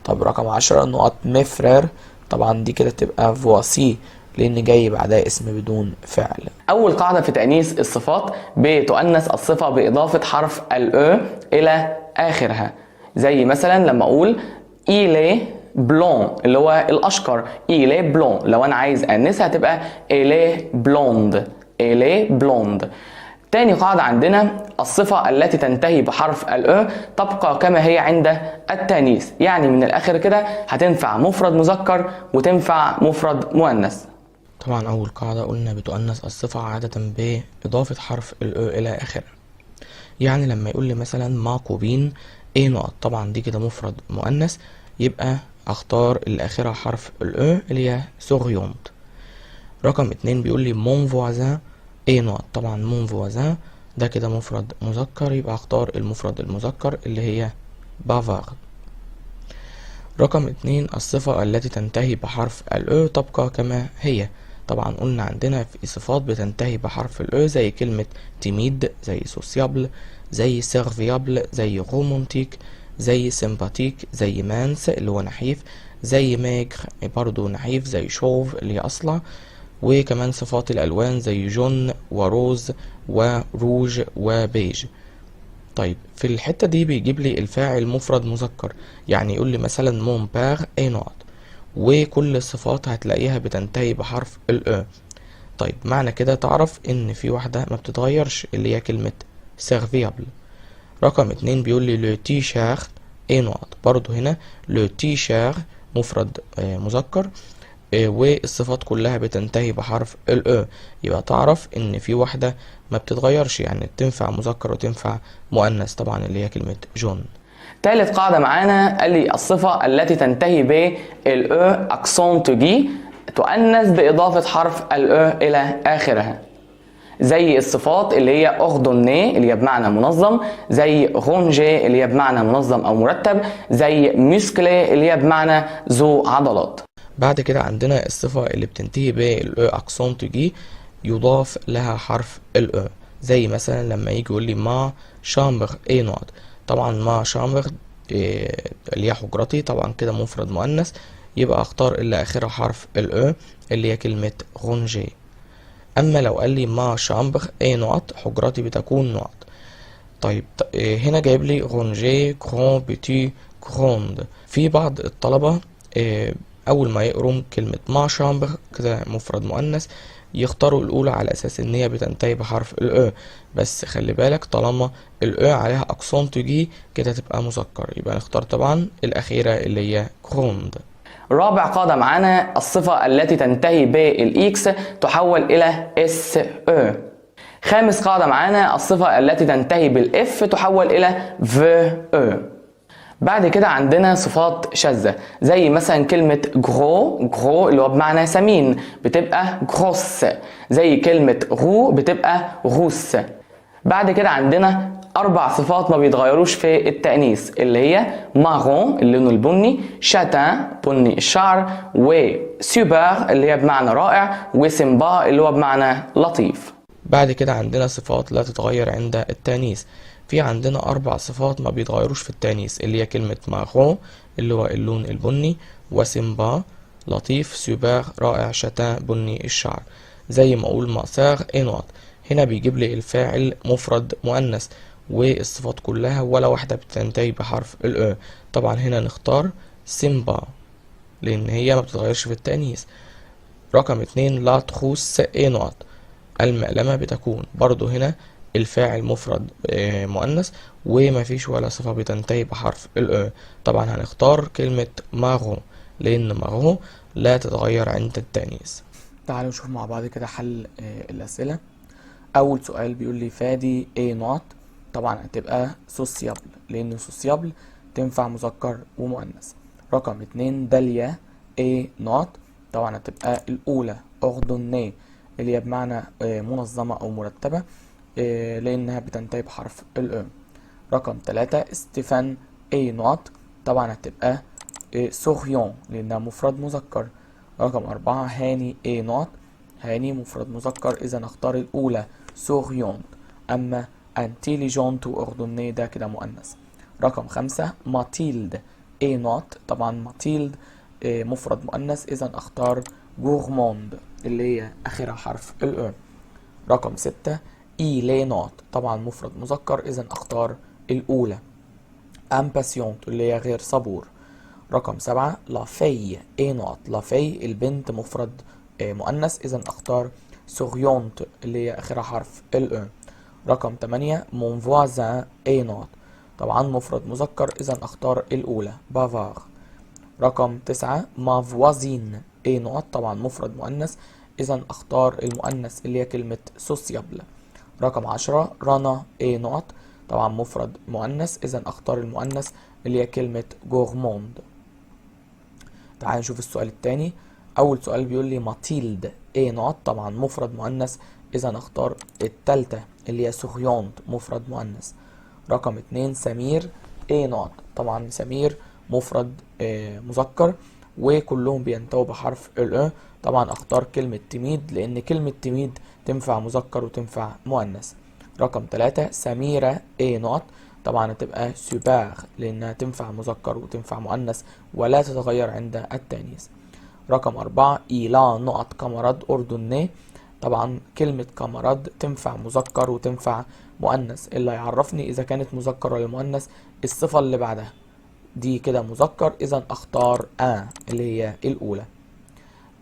طب رقم 10 نقط mes frères، طبعا دي كده تبقى voici لأن جاي بعدها اسم بدون فعل. أول قاعدة في تأنيث الصفات بتؤنث الصفة بإضافة حرف ال e إلى آخرها، زي مثلا لما أقول il est blond اللي هو الأشقر، il est blond، لو أنا عايز أنثها هتبقى elle est blonde، elle est blonde. تاني قاعدة عندنا الصفة التي تنتهي بحرف ال e تبقى كما هي عند التأنيث، يعني من الآخر كده هتنفع مفرد مذكر وتنفع مفرد مؤنث. طبعا أول قاعدة قلنا بتؤنث الصفة عادة بإضافة حرف ال e إلى آخرها، يعني لما يقول لي مثلا ma copine est نقط، طبعا دي كده مفرد مؤنث، يبقى أختار اللي آخرها حرف ال e اللي هي souriante. رقم 2 بيقول لي mon voisin est نقط، طبعا mon voisin ده كده مفرد مذكر، يبقى اختار المفرد المذكر اللي هي bavard. رقم 2 الصفة التي تنتهي بحرف ال e تبقى كما هي، طبعا قلنا عندنا في صفات بتنتهي بحرف ال e زي كلمة timide، زي sociable، زي serviable، زي romantique، زي sympathique، زي mince اللي هو نحيف، زي maigre برضو نحيف، زي chauve اللي هي أصلع، وكمان صفات الألوان زي jaune و rose و rouge و beige. طيب في الحتة دي بيجيب لي الفاعل مفرد مذكر، يعني يقول لي مثلا mon père est نقط، وكل الصفات هتلاقيها بتنتهي بحرف ال e. طيب معنى كده تعرف ان في واحدة ما بتتغيرش اللي هي كلمة serviable. رقم 2 بيقول لي le t-shirt est نقط، برضو هنا le t-shirt مفرد مذكر، والصفات كلها بتنتهي بحرف ال e، يبقى تعرف ان في واحدة ما بتتغيرش، يعني تنفع مذكر وتنفع مؤنث، طبعا اللي هي كلمة jaune. تالت قاعدة معانا قال لي الصفة التي تنتهي بال e accent aigu تؤنث بإضافة حرف ال e إلى آخرها، زي الصفات اللي هي ordonné اللي هي بمعنى منظم، زي rangé اللي هي بمعنى منظم أو مرتب، زي musclé اللي هي بمعنى ذو عضلات. بعد كده عندنا الصفة اللي بتنتهي بال e accent aigu يضاف لها حرف ال e، زي مثلا لما يجي يقول لي ma chambre est نقط، طبعا ma chambre اللي هي حجرتي، طبعا كده مفرد مؤنث، يبقى اختار اللي اخرها حرف ال e اللي هي كلمة rangée. اما لو قال لي ma chambre est نقط، حجرتي بتكون نقط. طيب هنا جايب لي rangée، grand، petit، grande. في بعض الطلبة، اول ما يقروا كلمة ma chambre كده مفرد مؤنث يختاروا الأولى على أساس إن هي بتنتهي بحرف ال e، بس خلي بالك طالما ال e عليها accent aigu كده تبقى مذكر، يبقى نختار طبعا الأخيرة اللي هي grande. رابع قاعدة معانا الصفة التي تنتهي بال x تحول إلى s e. خامس قاعدة معانا الصفة التي تنتهي بال f تحول إلى v e. بعد كده عندنا صفات شاذة زي مثلا كلمة gros، gros اللي هو بمعنى سمين بتبقى grosse، زي كلمة roux بتبقى rousse. بعد كده عندنا أربع صفات ما بيتغيروش في التأنيث اللي هي marron اللون البني، châtain بني الشعر، وسوبر اللي هي بمعنى رائع، و sympa اللي هو بمعنى لطيف. بعد كده عندنا صفات لا تتغير عند التأنيث. في عندنا أربع صفات ما بيتغيروش في التأنيث اللي هي كلمة marron اللي هو اللون البني، و sympa لطيف، سوبر رائع، châtain بني الشعر. زي ما أقول ma sœur est نقط، هنا بيجيب لي الفاعل مفرد مؤنث والصفات كلها ولا واحدة بتنتهي بحرف ال e. طبعا هنا نختار sympa لأن هي ما بتتغيرش في التأنيث. رقم 2 la trousse est نقط، المقلمة بتكون، برضو هنا الفاعل مفرد مؤنث وما فيش ولا صفة بتنتهي بحرف ال e. طبعا هنختار كلمة marron لأن marron لا تتغير عند التأنيث. تعالوا نشوف مع بعض كده حل الأسئلة. أول سؤال بيقول لي فادي est نقط، طبعا هتبقى sociable لأن sociable تنفع مذكر ومؤنث. رقم 2 داليا est نقط، طبعا هتبقى الأولى ordonnée اللي هي بمعنى منظمة أو مرتبة، لأنها بتنتهي بحرف ال e. رقم 3 ستيفان est نقط، طبعا هتبقى souriant لأنها مفرد مذكر. رقم 4 هاني est نقط، هاني مفرد مذكر، إذا نختار الأولى souriante، أما intelligente و ordonnée ده كده مؤنث. رقم 5 ماتيلد est نقط، طبعا ماتيلد مفرد مؤنث، إذا أختار gourmande اللي هي آخرها حرف ال e. رقم 6 il est نقط، طبعا مفرد مذكر، إذا أختار الأولى impatient اللي هي غير صبور. رقم 7 la fille est نقط، la fille البنت مفرد مؤنث، إذا أختار souriante اللي هي آخرها حرف ال e. رقم 8 mon voisin est نقط، طبعا مفرد مذكر، إذا أختار الأولى bavard. رقم 9 ma voisine est نقط، طبعا مفرد مؤنث، إذا أختار المؤنث اللي هي كلمة sociable. رقم 10 رنا est نقط، طبعا مفرد مؤنث، إذا أختار المؤنث اللي هي كلمة gourmande. تعال نشوف السؤال التاني. أول سؤال بيقول لي ماتيلد est نقط، طبعا مفرد مؤنث، إذا أختار التالتة اللي هي souriante مفرد مؤنث. رقم 2 سمير est نقط، طبعا سمير مفرد مذكر وكلهم بينتهوا بحرف ال e، طبعا اختار كلمة timide لان كلمة timide تنفع مذكر وتنفع مؤنث. رقم 3 سميرة est نقط، طبعا هتبقى سوبر لانها تنفع مذكر وتنفع مؤنث ولا تتغير عند التأنيث. رقم 4 il a نقط camarade ordonné، طبعا كلمة camarade تنفع مذكر وتنفع مؤنث، اللي هيعرفني إذا كانت مذكر ولا مؤنث الصفة اللي بعدها دي كده مذكر، إذا أختار un اللي هي الأولى.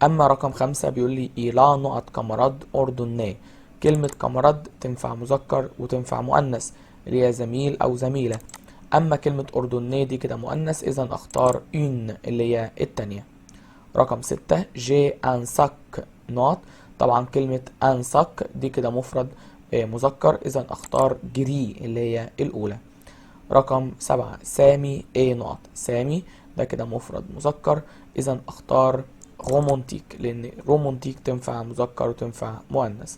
أما رقم 5 بيقول لي il a نقط camarade ordonné، كلمة camarade تنفع مذكر وتنفع مؤنث اللي هي زميل أو زميلة، أما كلمة ordonnée دي كده مؤنث، إذا أختار une اللي هي التانية. رقم 6 j'ai un sac نقط، طبعا كلمة un sac دي كده مفرد مذكر، إذا أختار gris اللي هي الأولى. رقم 7 سامي est نقط، سامي ده كده مفرد مذكر، إذا أختار romantique لأن romantique تنفع مذكر وتنفع مؤنث.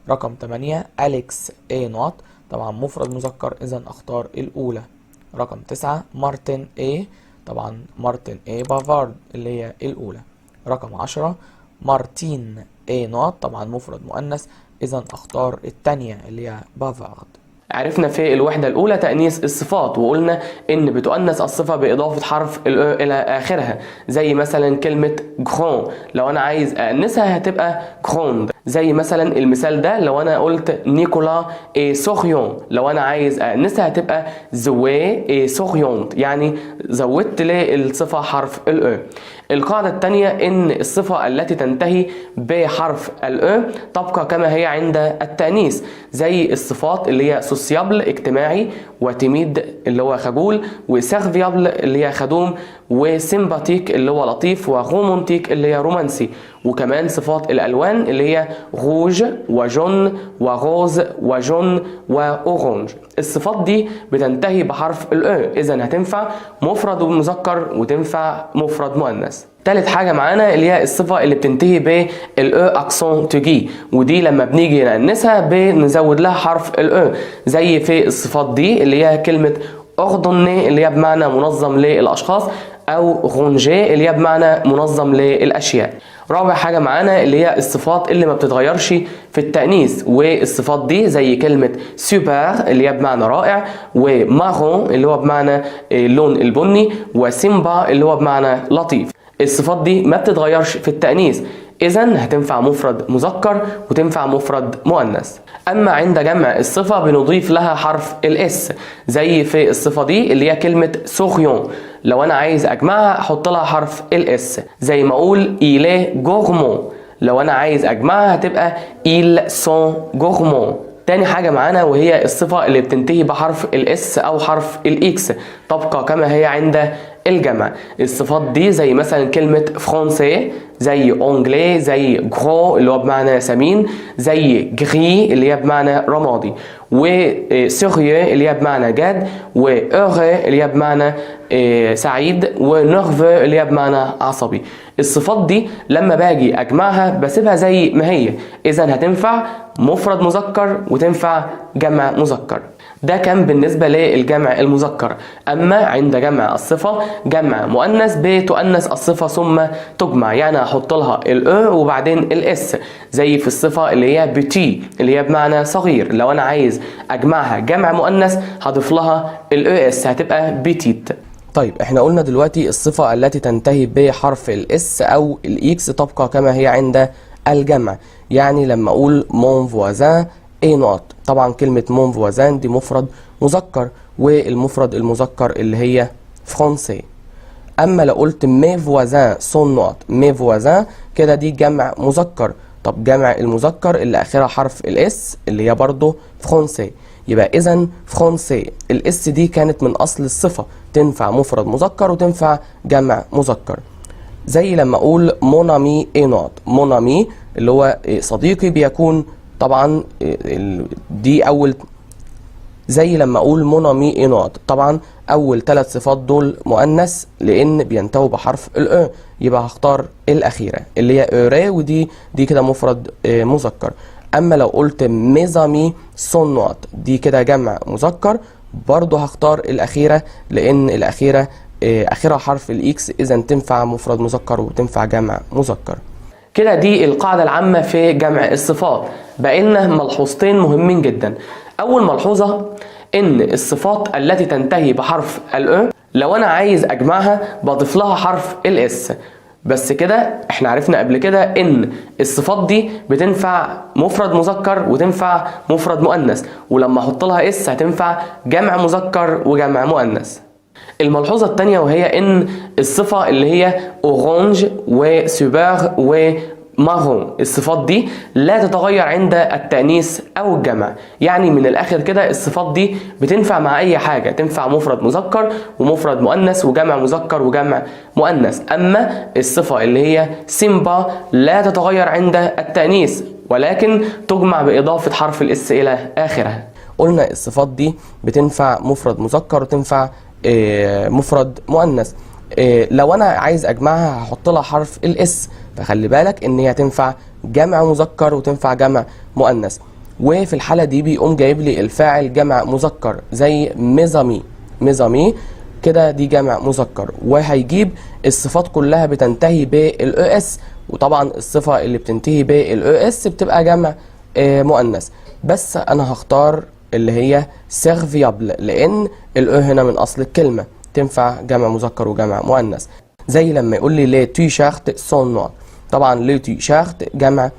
رقم 8 أليكس est نقط، طبعا مفرد مذكر، إذا أختار الأولى. رقم 9 مارتن est، طبعا مارتن est bavard اللي هي الأولى. رقم 10 مارتين est نقط، طبعا مفرد مؤنث، إذا أختار التانية اللي هي bavarde. عرفنا في الوحدة الأولى تأنيث الصفات، وقلنا إن بتؤنث الصفة بإضافة حرف ال e إلى آخرها، زي مثلا كلمة grand لو أنا عايز أأنثها هتبقى grande، زي مثلا المثال ده لو أنا قلت نيكولا est souriant لو أنا عايز أأنثها هتبقى زوي est souriante، يعني زودت للصفة حرف ال e. القاعدة الثانية إن الصفة التي تنتهي بحرف ال e تبقى كما هي عند التأنيث، زي الصفات اللي هي sociable اجتماعي، و timide اللي هو خجول، و serviable اللي هي خدوم، و sympathique اللي هو لطيف، و romantique اللي هي رومانسي. وكمان صفات الألوان اللي هي rouge و jaune و rose و jaune و orange. الصفات دي بتنتهي بحرف ال e، إذا هتنفع مفرد ومذكر وتنفع مفرد مؤنث. تالت حاجة معانا اللي هي الصفة اللي بتنتهي بال e accent aigu، ودي لما بنيجي نأنسها بنزود لها حرف ال e، زي في الصفات دي اللي هي كلمة ordonné اللي هي بمعنى منظم للأشخاص، أو rangé اللي هي بمعنى منظم للأشياء. رابع حاجة معانا اللي هي الصفات اللي ما بتتغيرش في التأنيث، والصفات دي زي كلمة سوبر اللي هي بمعنى رائع، و marron اللي هو بمعنى اللون البني، و sympa اللي هو بمعنى لطيف. الصفات دي ما بتتغيرش في التأنيث، إذا هتنفع مفرد مذكر وتنفع مفرد مؤنث. أما عند جمع الصفة بنضيف لها حرف ال s، زي في الصفة دي اللي هي كلمة souriant، لو أنا عايز أجمعها أحط لها حرف ال s، زي ما أقول il est gourmand، لو أنا عايز أجمعها هتبقى ils sont gourmands. تاني حاجة معانا وهي الصفة اللي بتنتهي بحرف ال s أو حرف ال x تبقى كما هي عند الجمع. الصفات دي زي مثلا كلمة français، زي anglais، زي gros اللي هو بمعنى سمين، زي gris اللي هي بمعنى رمادي، و sérieux اللي هي بمعنى جاد، و heureux اللي هي بمعنى سعيد، و nerveux اللي هي بمعنى عصبي. الصفات دي لما باجي اجمعها بسيبها زي ما هي، اذا هتنفع مفرد مذكر وتنفع جمع مذكر. ده كان بالنسبة للجمع المذكر. أما عند جمع الصفة جمع مؤنث بتؤنث الصفة ثم تجمع، يعني هحط لها ال e وبعدين ال s، زي في الصفة اللي هي petit اللي هي بمعنى صغير، لو أنا عايز أجمعها جمع مؤنث هضيف لها ال e s هتبقى petites. طيب احنا قلنا دلوقتي الصفة التي تنتهي بحرف ال s او ال x تبقى كما هي عند الجمع، يعني لما اقول mon voisin est نقط، طبعا كلمة mon voisin دي مفرد مذكر، والمفرد المذكر اللي هي français. اما لو قلت mes voisins sont نقط، mes voisins كده دي جمع مذكر، طب جمع المذكر اللي اخرها حرف ال s اللي هي برضو français، يبقى اذا français ال s دي كانت من اصل الصفة، تنفع مفرد مذكر وتنفع جمع مذكر. زي لما اقول mon ami est نقط، mon ami اللي هو صديقي بيكون طبعا دي اول، زي لما اقول mon ami est نقط، طبعا اول ثلاث صفات دول مؤنث لان بينتهوا بحرف ال e، يبقى هختار الاخيره اللي هي heureux، ودي كده مفرد مذكر. اما لو قلت mes amis sont نقط، دي كده جمع مذكر، برضو هختار الاخيره لان الاخيره اخرها حرف ال x، اذا تنفع مفرد مذكر وتنفع جمع مذكر. كده دي القاعدة العامة في جمع الصفات. بقينا ملحوظتين مهمين جدا. أول ملحوظة إن الصفات التي تنتهي بحرف ال e لو أنا عايز أجمعها بضيف لها حرف ال s. بس كده احنا عرفنا قبل كده إن الصفات دي بتنفع مفرد مذكر وتنفع مفرد مؤنث، ولما أحط لها s هتنفع جمع مذكر وجمع مؤنث. الملحوظة التانية وهي إن الصفة اللي هي orange و super و marron، الصفات دي لا تتغير عند التأنيث أو الجمع، يعني من الآخر كده الصفات دي بتنفع مع أي حاجة، تنفع مفرد مذكر ومفرد مؤنث وجمع مذكر وجمع مؤنث. أما الصفة اللي هي sympa لا تتغير عند التأنيث ولكن تجمع بإضافة حرف ال s إلى آخرها. قلنا الصفات دي بتنفع مفرد مذكر وتنفع مفرد مؤنث. لو انا عايز اجمعها هحط لها حرف ال s، فخلي بالك ان هي تنفع جمع مذكر وتنفع جمع مؤنث. وفي الحالة دي بيقوم جايب لي الفاعل جمع مذكر زي mes amis، mes amis كده دي جمع مذكر، وهيجيب الصفات كلها بتنتهي بال e s، وطبعا الصفة اللي بتنتهي بال e s بتبقى جمع مؤنث. بس انا هختار اللي هي serviable لان ال e هنا من اصل الكلمة، تنفع جمع مذكر وجمع مؤنث. زي لما يقول لي les t-shirts sont نقط، طبعا les t-shirts جمع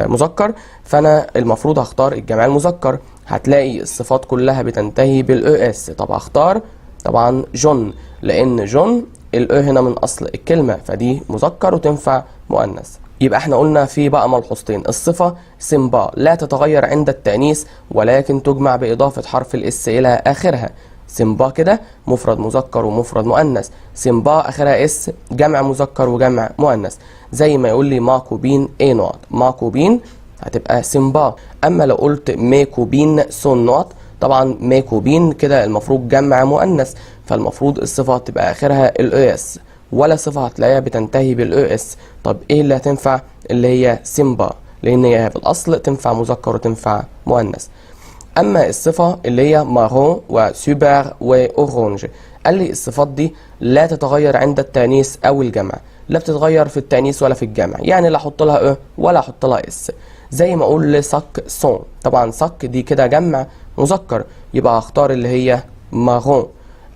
مذكر، فانا المفروض هختار الجمع المذكر. هتلاقي الصفات كلها بتنتهي بال e s، طب هختار طبعا jaunes لان jaunes ال e هنا من اصل الكلمة، فدي مذكر وتنفع مؤنث. يبقى احنا قلنا في بقى ملحوظتين: الصفة sympa لا تتغير عند التأنيث ولكن تجمع بإضافة حرف ال s إلى آخرها. sympas كده مفرد مذكر ومفرد مؤنث، sympas اخرها s جمع مذكر وجمع مؤنث. زي ما يقول لي ma copine est نقط، ma copine هتبقى sympa. اما لو قلت mes copines sont نقط، طبعا mes copines كده المفروض جمع مؤنث، فالمفروض الصفة تبقى اخرها ال e s، ولا صفة هتلاقيها بتنتهي بال e s. طب ايه اللي هتنفع؟ اللي هي sympa، لان هي في الاصل تنفع مذكر وتنفع مؤنث. اما الصفة اللي هي marron و super و orange، قال لي الصفات دي لا تتغير عند التانيث او الجمع، لا بتتغير في التانيث ولا في الجمع، يعني لا احط لها e ولا احط لها s. زي ما اقول les sacs sont، طبعا sacs دي كده جمع مذكر، يبقى هختار اللي هي marron.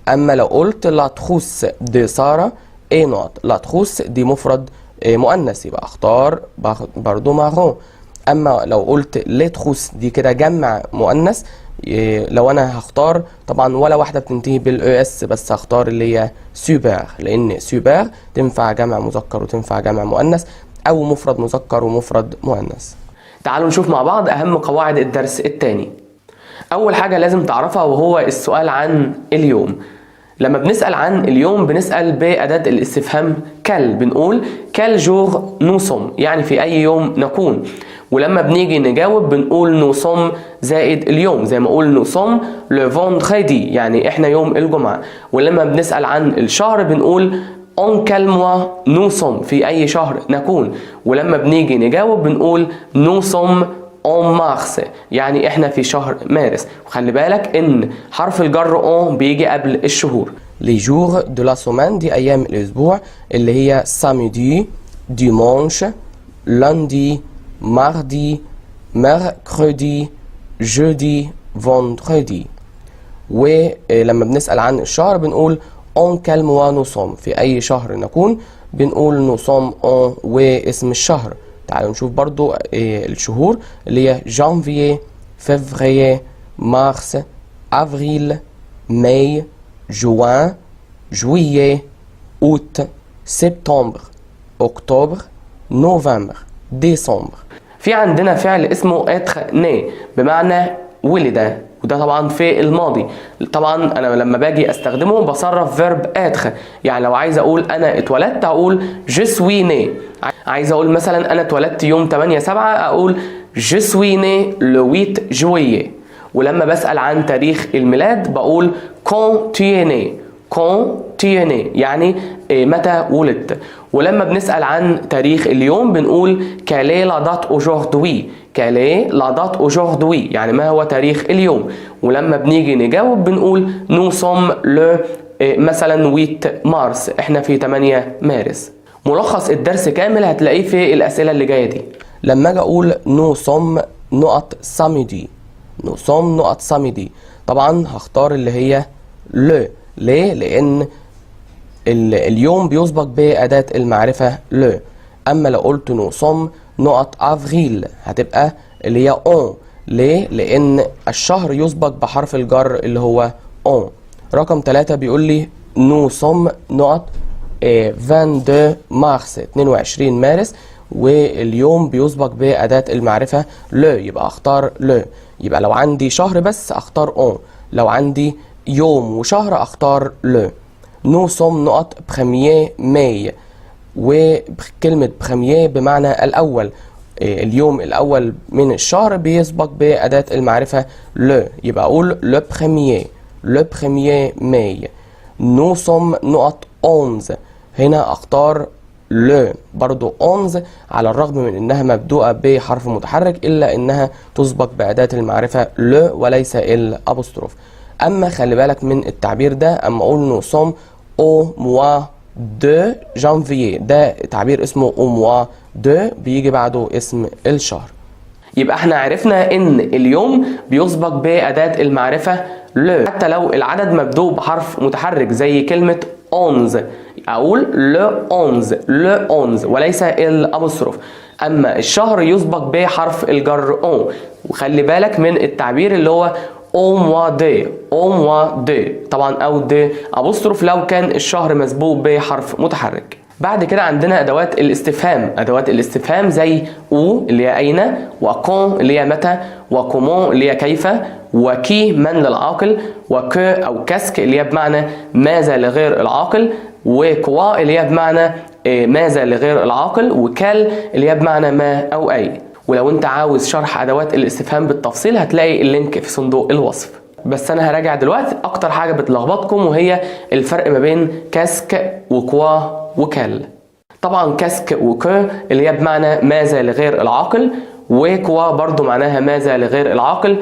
اما لو قلت la trousse de ساره est نقط، la trousse دي مفرد مؤنث، يبقى اختار برضو marron. اما لو قلت les trousses دي كده جمع مؤنث، لو انا هختار طبعا ولا واحدة بتنتهي بال e s، بس هختار اللي هي سوبر، لان سوبر تنفع جمع مذكر وتنفع جمع مؤنث، او مفرد مذكر ومفرد مؤنث. تعالوا نشوف مع بعض أهم قواعد الدرس الثاني. أول حاجة لازم تعرفها وهو السؤال عن اليوم. لما بنسأل عن اليوم بنسأل بأداة الاستفهام quel، بنقول quel jour nous sommes، يعني في أي يوم نكون. ولما بنيجي نجاوب بنقول nous sommes زائد اليوم، زي ما اقول nous sommes le vendredi، يعني احنا يوم الجمعة. ولما بنسأل عن الشهر بنقول en quel mois nous sommes، في أي شهر نكون. ولما بنيجي نجاوب بنقول nous sommes en mars، يعني احنا في شهر مارس. وخلي بالك ان حرف الجر en بيجي قبل الشهور. les jours de la semaine دي ايام الاسبوع اللي هي samedi، dimanche، lundi، mardi، mercredi، jeudi، vendredi. ولما بنسأل عن الشهر بنقول en quel mois nous sommes، في أي شهر نكون، بنقول nous sommes en واسم الشهر. تعالوا نشوف برضو الشهور اللي هي janvier، février، mars، avril، mai، juin، juillet، août، septembre، octobre، novembre، décembre. في عندنا فعل اسمه être né بمعنى ولد، وده طبعا في الماضي. طبعا انا لما باجي استخدمه بصرف verbe être، يعني لو عايز اقول انا اتولدت اقول je suis né. عايز اقول مثلا انا اتولدت يوم 8 7 اقول je suis né le 8 juillet. ولما بسأل عن تاريخ الميلاد بقول quand tu es né، quand tu es né يعني متى ولدت. ولما بنسأل عن تاريخ اليوم بنقول quelle est la date aujourd'hui، quelle est la date aujourd'hui يعني ما هو تاريخ اليوم. ولما بنيجي نجاوب بنقول nous sommes le مثلا 8 مارس، احنا في 8 مارس. ملخص الدرس كامل هتلاقيه في الأسئلة اللي جاية دي. لما اجي اقول nous sommes نقط samedi، nous sommes نقط samedi، طبعا هختار اللي هي le. ليه؟ لان اليوم بيسبق بأداة المعرفة le. اما لو قلت nous sommes نقط افريل هتبقى اللي هي en. ليه؟ لان الشهر يسبق بحرف الجر اللي هو en. رقم 3 بيقول لي nous sommes نقط 22 مارس، 22 مارس، واليوم بيسبق بأداة المعرفة le، يبقى اختار le. يبقى لو عندي شهر بس اختار en، لو عندي يوم وشهر اختار le. nous sommes نقط premier mai، وكلمة premier بمعنى الأول، اليوم الأول من الشهر بيسبق بأداة المعرفة le، يبقى أقول le premier، le premier mai. nous sommes نقط 11، هنا أختار le برضو. 11 على الرغم من انها مبدوءة بحرف متحرك الا انها تسبق بأداة المعرفة le وليس ال apostrophe. اما خلي بالك من التعبير ده، اما اقول nous sommes au mois de janvier، ده تعبير اسمه au mois de بيجي بعده اسم الشهر. يبقى احنا عرفنا ان اليوم بيسبق بأداة المعرفة le حتى لو العدد مبدوء بحرف متحرك زي كلمة 11، اقول le 11، le 11 وليس ال apostrophe. اما الشهر يسبق بحرف الجر en. وخلي بالك من التعبير اللي هو au mois de، au mois de طبعا، او d apostrophe لو كان الشهر مسبوق بحرف متحرك. بعد كده عندنا ادوات الاستفهام. ادوات الاستفهام زي où اللي هي اين، و quand اللي هي متى، و comment اللي هي كيف، و qui من للعاقل، و que او qu'est-ce que اللي هي بمعنى ماذا لغير العاقل، و quoi اللي هي بمعنى ماذا لغير العاقل، و quel اللي هي بمعنى ما او اي. ولو انت عاوز شرح ادوات الاستفهام بالتفصيل هتلاقي ال link في صندوق الوصف. بس انا هراجع دلوقتي اكتر حاجة بتلخبطكم، وهي الفرق ما بين qu'est-ce que و quoi و quel. طبعا qu'est-ce que و que اللي هي بمعنى ماذا لغير العاقل، و quoi برضو معناها ماذا لغير العاقل،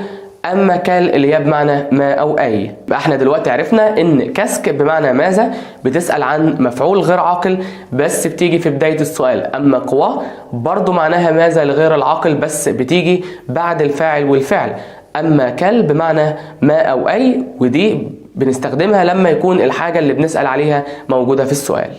اما quel اللي هي بمعنى ما او اي. يبقى احنا دلوقتي عرفنا ان qu'est-ce que بمعنى ماذا بتسأل عن مفعول غير عاقل بس بتيجي في بداية السؤال، اما quoi برضو معناها ماذا لغير العاقل بس بتيجي بعد الفاعل والفعل، اما quel بمعنى ما او اي، ودي بنستخدمها لما يكون الحاجة اللي بنسأل عليها موجودة في السؤال.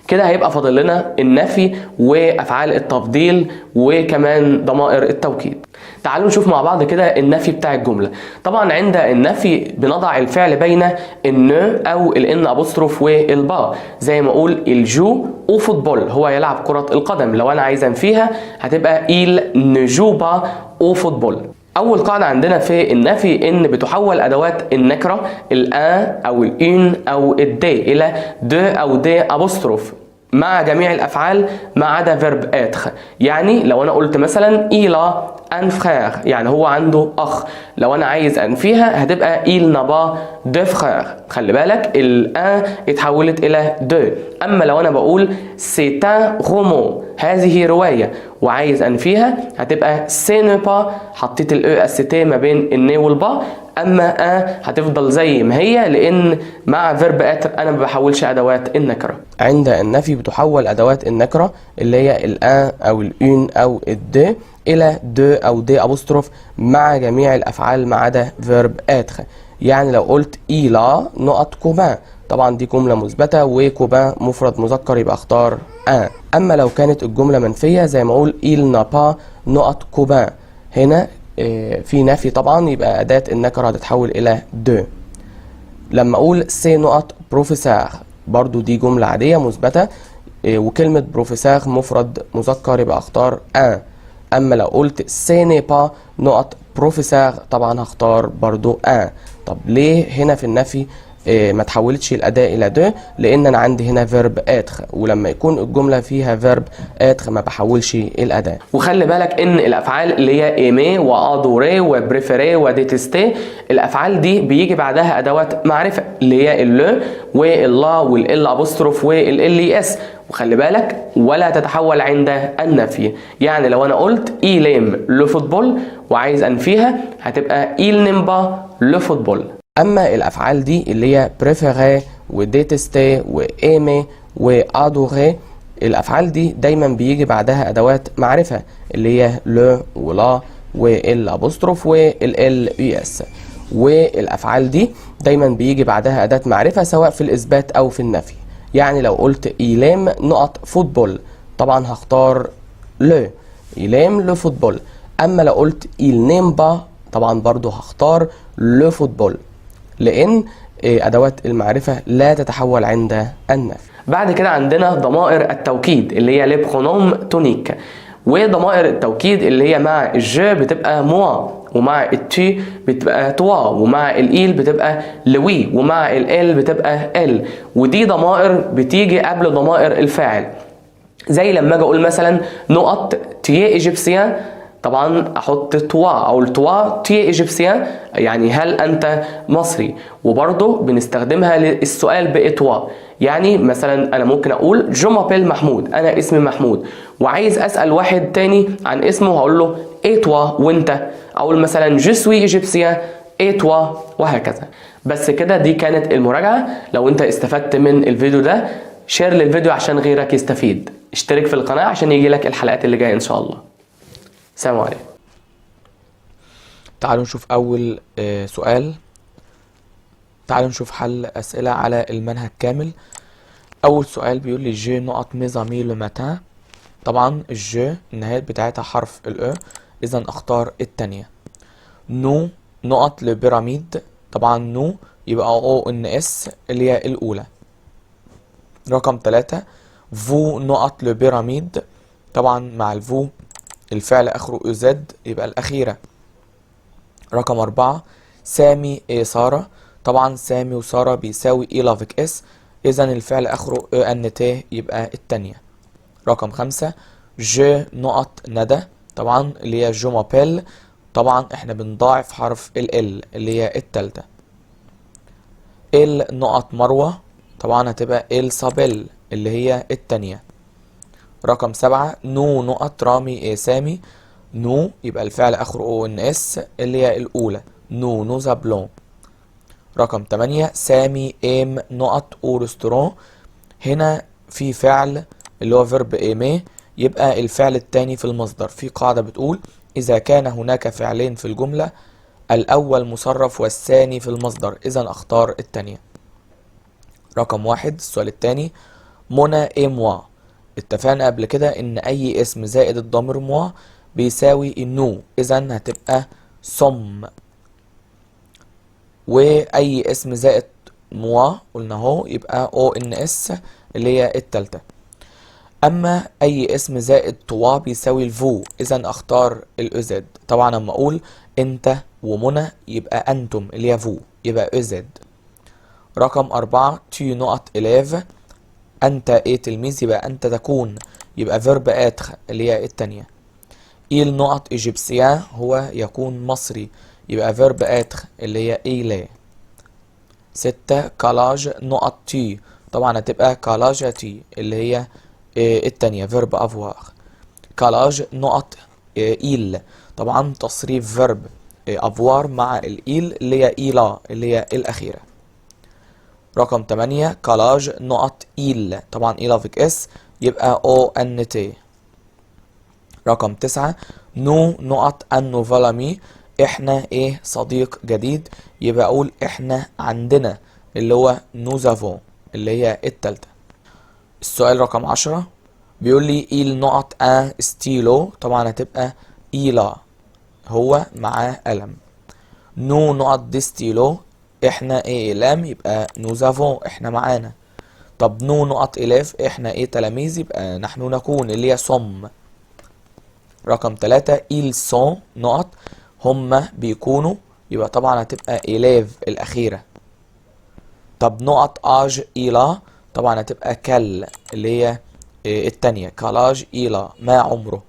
كده هيبقى فاضل لنا النفي وافعال التفضيل وكمان ضمائر التوكيد. تعالوا نشوف مع بعض كده النفي بتاع الجملة. طبعا عند النفي بنضع الفعل بين ال ne او ال n apostrophe وال pas، زي ما اقول il joue au football، هو يلعب كره القدم. لو انا عايز انفيها هتبقى il ne joue pas au football. اول قاعدة عندنا في النفي ان بتحول ادوات النكرة ال un او ال une او ال des الى de او d apostrophe مع جميع الافعال ما عدا verbe être. يعني لو انا قلت مثلا il a un frère، يعني هو عنده اخ، لو انا عايز انفيها هتبقى il n'a pas de frère. خلي بالك ال un اتحولت الى de. اما لو انا بقول c'est un roman، هذه رواية، وعايز انفيها هتبقى ce n'est pas، حطيت ال e s t ما بين ال ne وال pas. اما un هتفضل زي ما هي لان مع verbe être انا ما بحولش ادوات النكرة. عند النفي بتحول ادوات النكرة اللي هي ال un او ال une او ال des الى de او d apostrophe مع جميع الافعال ما عدا verbe être. يعني لو قلت il a نقط copain، طبعا دي جملة مثبتة و copain مفرد مذكر يبقى اختار un. اما لو كانت الجملة منفية زي ما اقول il n'a pas نقط copain، هنا في نفي طبعا يبقى اداه النكرة هتتحول الى de. لما اقول c'est نقط بروفيسور، برضو دي جملة عادية مثبتة، وكلمه بروفيسور مفرد مذكر يبقى اختار un. اما لو قلت ce n'est pas نقط بروفيسور، طبعا هختار برضو un. طب ليه هنا في النفي ما تحولتش الاداة الى de؟ لان انا عندي هنا verbe être، ولما يكون الجملة فيها verbe être ما بحولش الاداة. وخلي بالك ان الافعال اللي هي aimer و adorer و préférer و détester، الافعال دي بيجي بعدها ادوات معرفة اللي هي ال le وال la وال l apostrophe وال l e s. وخلي بالك ولا تتحول عند النفي. يعني لو انا قلت il aime le football وعايز انفيها هتبقى il n'aime pas le football. اما الافعال دي اللي هي préférer و détester و aimer و adorer، الافعال دي دايما بيجي بعدها ادوات معرفة اللي هي le و la وال apostrophe وال l e s، والافعال دي دايما بيجي بعدها اداه معرفة سواء في الاثبات او في النفي. يعني لو قلت il aime نقط football، طبعا هختار le، il aime le football. اما لو قلت il n'aime pas، طبعا برضو هختار le football، لان ادوات المعرفة لا تتحول عند النفي. بعد كده عندنا ضمائر التوكيد اللي هي les pronoms toniques. وضمائر التوكيد اللي هي مع ال je بتبقى moi، ومع ال tu بتبقى toi، ومع ال il بتبقى lui، ومع elle بتبقى elle. ودي ضمائر بتيجي قبل ضمائر الفاعل. زي لما اجي اقول مثلا نقط tu es égyptien، طبعا احط toi او toi tu es égyptien، يعني هل انت مصري. وبرضه بنستخدمها للسؤال ب toi. يعني مثلا انا ممكن اقول je m'appelle محمود، انا اسمي محمود، وعايز اسال واحد تاني عن اسمه هقول له et toi، وانت. اقول مثلا je suis égyptien et toi، وهكذا. بس كده دي كانت المراجعة. لو انت استفدت من الفيديو ده share للفيديو عشان غيرك يستفيد، اشترك في القناة عشان يجي لك الحلقات اللي جاية ان شاء الله. السلام عليكم. تعالوا نشوف أول سؤال. تعالوا نشوف حل أسئلة على المنهج كامل. أول سؤال بيقول لي je نقط mes amis le matin. طبعا ال je النهاية بتاعتها حرف ال e، إذا أختار التانية. nous نقط les pyramides، طبعا nous يبقى o n s اللي هي الأولى. رقم 3 vous نقط les pyramides، طبعا مع ال vous الفعل آخره e z يبقى الأخيرة. رقم 4 سامي et سارة، طبعا سامي وسارة بيساوي ils avec s، إذا الفعل آخره e n t يبقى التانية. رقم 5 je نقط ندى، طبعا اللي هي je m'appelle، طبعا احنا بنضاعف حرف ال l اللي هي التالتة. elle نقط مروة، طبعا هتبقى elle s'appelle اللي هي التانية. رقم 7 nous نقط رامي et سامي، nous يبقى الفعل اخره o n s اللي هي الاولى، nous nous appelons. رقم 8 سامي aime نقط au restaurant، هنا في فعل اللي هو verbe aimer يبقى الفعل التاني في المصدر. في قاعدة بتقول إذا كان هناك فعلين في الجملة الأول مصرف والثاني في المصدر، إذا أختار التانية. رقم 1 السؤال التاني منى et moi، اتفقنا قبل كده إن أي اسم زائد الضمير moi بيساوي nous، إذا هتبقى sommes. وأي اسم زائد moi قلنا اهو يبقى o n s اللي هي التالتة. اما اي اسم زائد toi بيساوي ال vous، اذا اختار ال e z. طبعا لما اقول انت ومنى يبقى انتم اللي هي vous يبقى e z. رقم 4 tu نقط élève، انت ايه تلميذ يبقى انت تكون، يبقى verbe être اللي هي التانية. il نقط égyptien هو يكون مصري يبقى verbe être اللي هي il est. 6 quel âge نقط tu، طبعا هتبقى quel âge as-tu اللي هي التانية verbe avoir. quel âge نقط il، طبعا تصريف verbe avoir مع ال il اللي هي il a اللي هي الأخيرة. رقم 8 quel âge نقط ils، طبعا ils avec s يبقى o n t. رقم 9 nous نقط un nouvel ami، احنا ايه صديق جديد يبقى اقول احنا عندنا اللي هو nous avons اللي هي التالتة. السؤال رقم 10 بيقول لي il نقط un stylo، طبعا هتبقى il a هو معاه قلم. nous نقط des stylos، احنا ايه اقلام يبقى nous avons احنا معانا. طب nous نقط élèves، احنا ايه تلاميذ يبقى نحن نكون اللي هي sommes. رقم 3 ils sont نقط، هما بيكونوا يبقى طبعا هتبقى élèves الأخيرة. طب نقط âge il a، طبعا هتبقى quel اللي هي التانية quel âge il a ما عمره.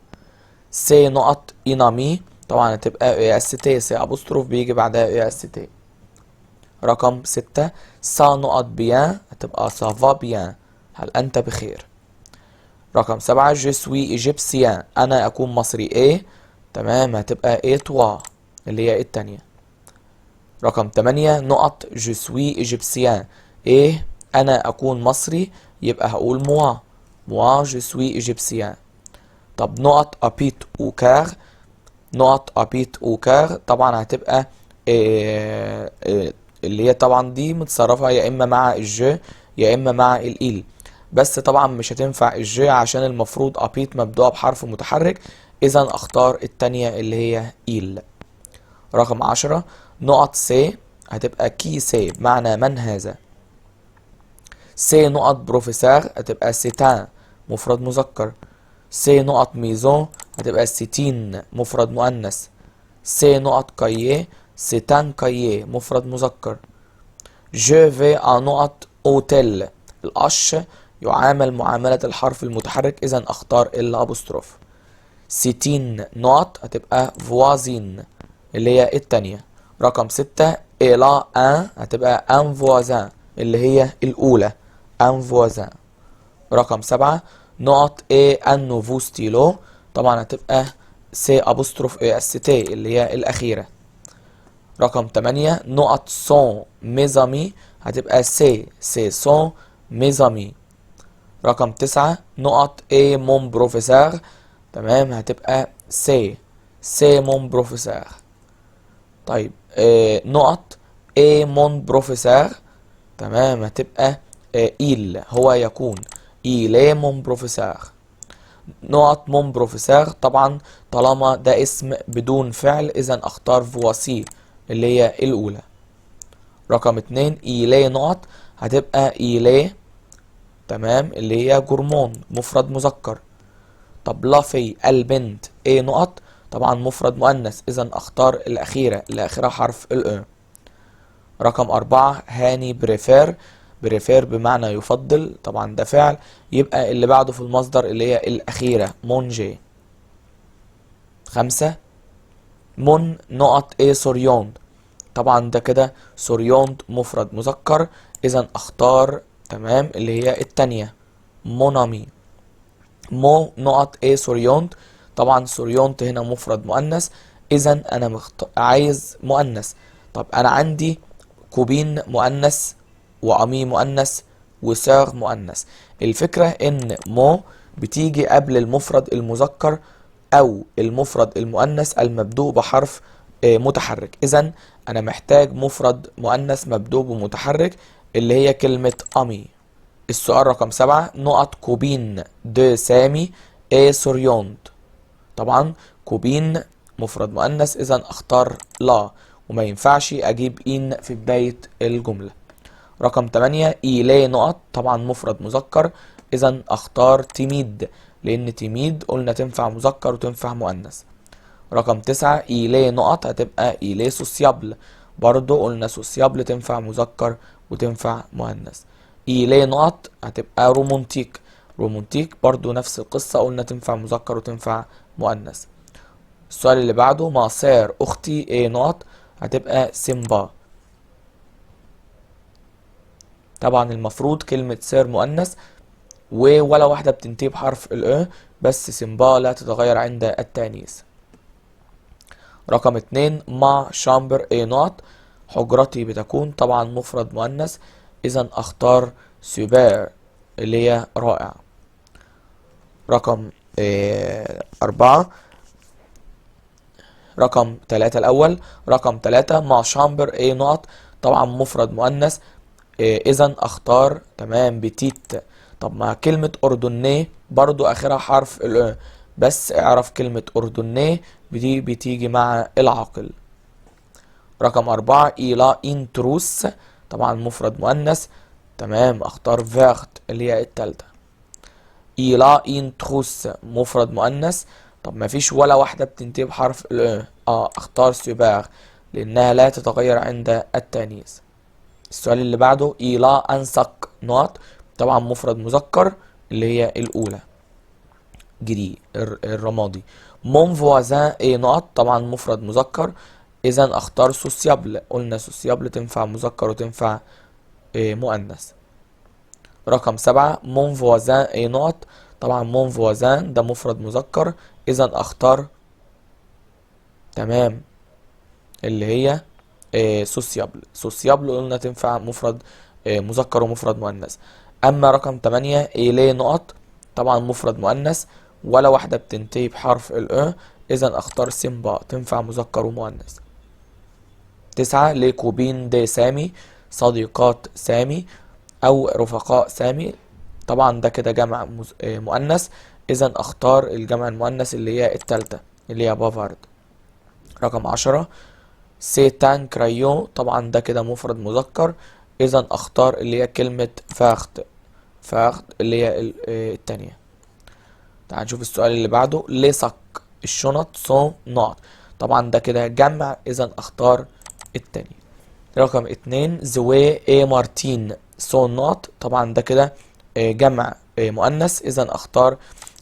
c'est نقط une amie، طبعا هتبقى e s t، c apostrophe بيجي بعدها e s t. رقم 6 ça نقط bien، هتبقى ça va bien هل أنت بخير. رقم 7 je suis égyptien أنا أكون مصري ايه، تمام هتبقى et toi اللي هي التانية. رقم 8 نقط je suis égyptien ايه أنا أكون مصري يبقى هقول moi، moi je suis égyptien. طب نقط habite au Caire، نقط habite au Caire طبعا هتبقى إيه اللي هي طبعا دي متصرفة يا إما مع ال je يا إما مع ال il، بس طبعا مش هتنفع ال je عشان المفروض habite مبدوءة بحرف متحرك، إذا أختار التانية اللي هي il. رقم 10 نقط c'est هتبقى qui c'est بمعنى من هذا. c'est نقط بروفيسور هتبقى c'est un مفرد مذكر. c'est نقط maison هتبقى c'est une مفرد مؤنث. c'est نقط cahier c'est un cahier مفرد مذكر. je vais à نقط hôtel، ال h يعامل معاملة الحرف المتحرك إذا أختار l apostrophe. c'est une نقط هتبقى voisine اللي هي التانية. رقم 6 il a un هتبقى un voisin اللي هي الأولى un voisin. رقم 7 نقط est un nouveau stylo، طبعا هتبقى c apostrophe e s t اللي هي الأخيرة. رقم 8 نقط sont mes amis هتبقى ces، ce sont mes amis. رقم 9 نقط est mon professeur، تمام هتبقى c'est، c'est mon professeur. طيب نقط est mon professeur، تمام، هتبقى il هو يكون، il est mon professeur. نقط mon professeur، طبعا طالما ده اسم بدون فعل اذا اختار voici اللي هي الاولى. رقم 2 il est نقط، هتبقى il est، تمام، اللي هي gourmand مفرد مذكر. طب la fille البنت est نقط، طبعا مفرد مؤنث، اذا اختار الاخيره اللي اخرها حرف ال e. رقم 4 هاني préfère، préfère بمعنى يفضل، طبعا ده فعل، يبقى اللي بعده في المصدر اللي هي الأخيرة manger. 5 mon نقط est souriant، طبعا ده كده souriante مفرد مذكر، اذا اختار تمام اللي هي التانية mon ami. mon نقط est souriante، طبعا souriante هنا مفرد مؤنث، اذا انا عايز مؤنث. طب انا عندي copine مؤنث و amie مؤنث و sœur مؤنث. الفكرة ان mon بتيجي قبل المفرد المذكر او المفرد المؤنث المبدوء بحرف متحرك، اذا انا محتاج مفرد مؤنث مبدوء بمتحرك اللي هي كلمة amie. السؤال رقم 7 نقط copine de سامي est souriante، طبعا copine مفرد مؤنث، اذا اختار la، وما ينفعش اجيب une في بداية الجملة. رقم 8 il est نقط، طبعا مفرد مذكر، اذا اختار timide، لان timide قلنا تنفع مذكر وتنفع مؤنث. رقم 9 il est نقط، هتبقى il est sociable، برضو قلنا sociable تنفع مذكر وتنفع مؤنث. il est نقط هتبقى romantique، romantique برضو نفس القصة، قلنا تنفع مذكر وتنفع مؤنث. السؤال اللي بعده ma sœur اختي est نقط، هتبقى sympa، طبعا المفروض كلمة sœur مؤنث ولا واحدة بتنتهي بحرف ال e، بس sympa لا تتغير عند التأنيث. رقم 2 ma chambre est نقط، حجرتي بتكون طبعا مفرد مؤنث، اذا اختار سوبر اللي هي رائع. رقم 4، رقم 3 الأول، رقم 3 ma chambre est نقط، طبعا مفرد مؤنث، إذا أختار تمام petite. طب ما كلمة ordonnée برضو آخرها حرف ال e، بس اعرف كلمة ordonnée دي بتيجي مع العاقل. رقم 4 il a une trousse، طبعا مفرد مؤنث، تمام اختار verte اللي هي التالتة. il a une trousse مفرد مؤنث، طب ما فيش ولا واحدة بتنتهي بحرف ال e، اختار سوبر لانها لا تتغير عند التانيث. السؤال اللي بعده il a un sac نقط، طبعا مفرد مذكر اللي هي الاولى gris الرمادي. mon voisin est نقط، طبعا مفرد مذكر، اذا اختار sociable، قلنا sociable تنفع مذكر وتنفع مؤنث. رقم 7 mon voisin est نقط، طبعا mon voisin ده مفرد مذكر، اذا اختار تمام اللي هي sociable. sociable قلنا تنفع مفرد مذكر ومفرد مؤنث. اما رقم 8 elle est نقط، طبعا مفرد مؤنث ولا واحدة بتنتهي بحرف ال e، اذا اختار sympa تنفع مذكر ومؤنث. 9 les copines de سامي، صديقات سامي او رفقاء سامي، طبعا ده كده جمع مؤنث، اذا اختار الجمع المؤنث اللي هي التالتة اللي هي bavardes. رقم 10 c'est un crayon، طبعا ده كده مفرد مذكر، اذا اختار اللي هي كلمة verte، verte اللي هي التانية. تعال نشوف السؤال اللي بعده les sacs الشنط sont نقط، طبعا ده كده جمع، اذا اختار التاني. رقم 2 Zoé et Martine sont نقط، طبعا ده كده جمع مؤنث، اذا اختار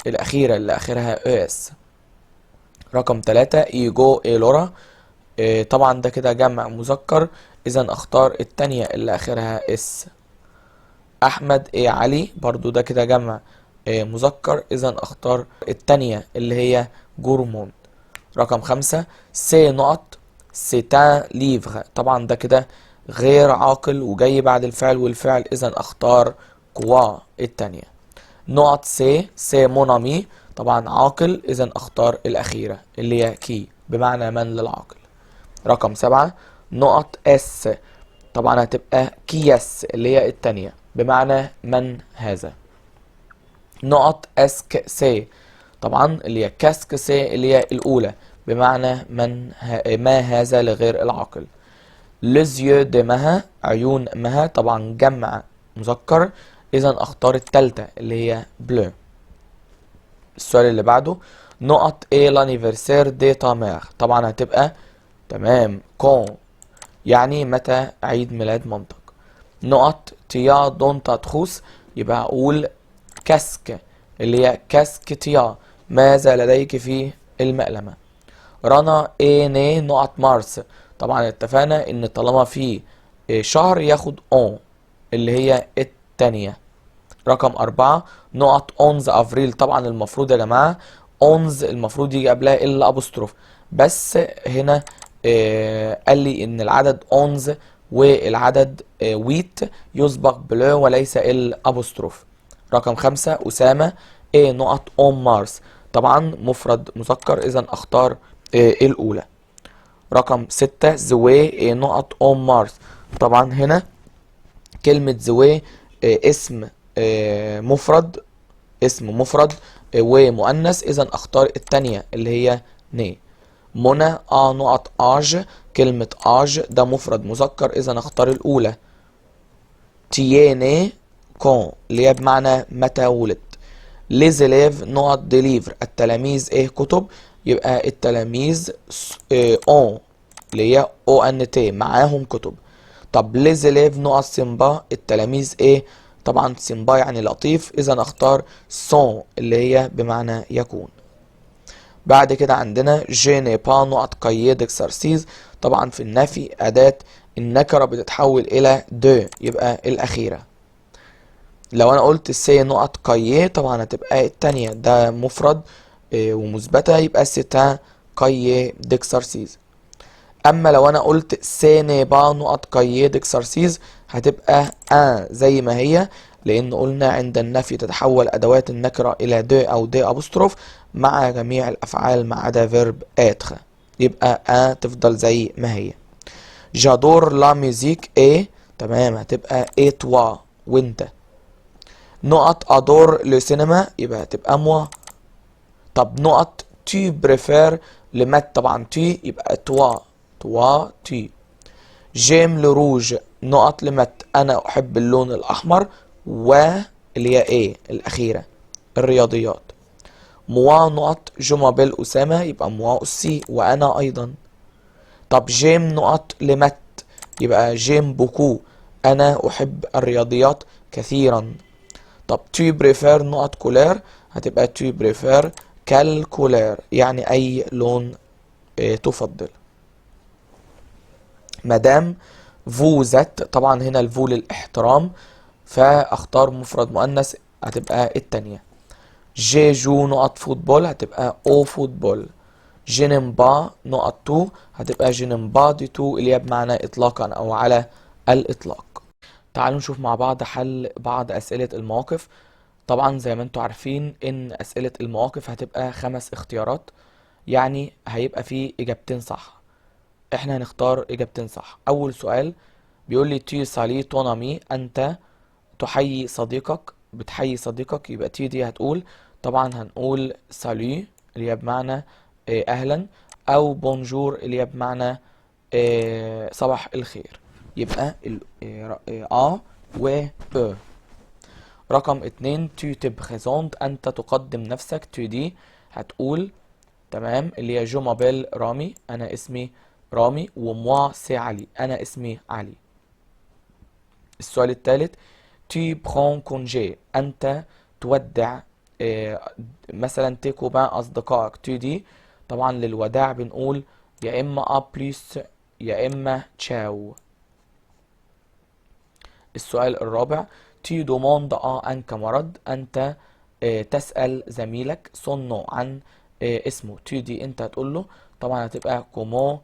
الاخيرة اللي اخرها e s. رقم 3 Hugo et Laura، طبعا ده كده جمع مذكر، اذا اختار التانية اللي اخرها s. احمد et علي برضو ده كده جمع مذكر، اذا اختار التانية اللي هي gourmands. رقم 5 c'est نقط c'est un livre، طبعا ده كده غير عاقل وجاي بعد الفعل والفعل، اذا اختار quoi التانية. نقط c'est c'est mon ami، طبعا عاقل، اذا اختار الاخيرة اللي هي qui بمعنى من للعاقل. رقم 7 نقط est-ce، طبعا هتبقى qui est-ce اللي هي التانية بمعنى من هذا. نقط est-ce que c'est، طبعا اللي هي qu'est-ce que c'est اللي هي الأولى بمعنى من ما هذا لغير العاقل. les yeux de مها، عيون مها، طبعا جمع مذكر، إذا أختار التالتة اللي هي bleus. السؤال اللي بعده نقط est l'anniversaire de ta mère، طبعا هتبقى تمام quand، يعني متى عيد ميلاد مامتك. نقط tu as dans ta trousse، يبقى هقول qu'est-ce que اللي هي qu'est-ce que tu as، ماذا لديك في المقلمة. رنا est née نقط مارس، طبعا اتفقنا ان طالما في شهر ياخد en اللي هي التانية. رقم 4 نقط 11 افريل، طبعا المفروض يا جماعة 11 المفروض يجي قبلها l apostrophe، بس هنا قال لي ان العدد 11 والعدد huit يسبق ب le وليس l apostrophe. رقم 5 أسامة est نقط en mars، طبعا مفرد مذكر، اذا اختار الأولى. رقم 6 زوي est نقط en mars، طبعا هنا كلمة زوي اسم مفرد، اسم مفرد ومؤنث، اذا اختار التانية اللي هي née. منى a نقط âge، كلمة âge ده مفرد مذكر، اذا اختار الأولى. tu es né quand اللي هي بمعنى متى ولدت. les élèves نقط des livres، التلاميذ ايه كتب، يبقى التلاميذ ont اللي هي o n t معاهم كتب. طب les élèves نقط sympas، التلاميذ ايه، طبعا sympas يعني لطيف، اذا اختار sont اللي هي بمعنى يكون. بعد كده عندنا je n'ai pas نقط cahier d'exercices، طبعا في النفي أداة النكرة بتتحول إلى de، يبقى الأخيرة. لو أنا قلت c'est نقط cahier، طبعا هتبقى التانية، ده مفرد ومثبتة، يبقى c'est un cahier d'exercices. أما لو أنا قلت ce n'est pas نقط cahier d'exercices، هتبقى un زي ما هي، لأن قلنا عند النفي تتحول أدوات النكرة إلى de أو d apostrophe مع جميع الأفعال ما عدا verbe être، يبقى un تفضل زي ما هي. j'adore la musique et، تمام هتبقى et toi وانت. نقط adore le cinéma، يبقى هتبقى moi. طب نقط tu préfères les maths، طبعا tu يبقى toi، toi tu. j'aime le rouge نقط les maths، انا احب اللون الاحمر و اللي هي ايه الاخيره الرياضيات. moi نقط je m'appelle اسامه، يبقى moi aussi وانا ايضا. طب j'aime نقط les maths، يبقى j'aime beaucoup، انا احب الرياضيات كثيرا. طب tu préfères نقط couleur، هتبقى tu préfères quelle couleur، يعني اي لون تفضل. madame vous êtes، طبعا هنا ال vous للاحترام فاختار مفرد مؤنث، هتبقى التانية. je joue نقط football، هتبقى au football. je n'aime pas نقط tout، هتبقى je n'aime pas du tout اللي هي بمعنى اطلاقا او على الاطلاق. تعالوا نشوف مع بعض حل بعض اسئلة المواقف. طبعا زي ما انتم عارفين ان اسئلة المواقف هتبقى 5 اختيارات، يعني هيبقى فيه اجابتين صح، احنا هنختار اجابتين صح. اول سؤال بيقول لي tu salues ton ami، انت تحيي صديقك، بتحيي صديقك، يبقى tu دي هتقول طبعا هنقول salut اللي هي بمعنى اهلا، او bonjour اللي هي بمعنى صباح الخير، يبقى A و E. رقم 2 tu te présentes، انت تقدم نفسك، tu dis هتقول تمام اللي هي je m'appelle رامي، انا اسمي رامي، و moi c'est علي، انا اسمي علي. السؤال الثالث tu prends congé، انت تودع مثلا tes copains اصدقائك، tu dis طبعا للوداع بنقول يا اما à plus يا اما تشاو. السؤال الرابع tu demandes à un camarade، انت تسأل زميلك son nom عن اسمه، tu dis انت هتقول له طبعا هتبقى comment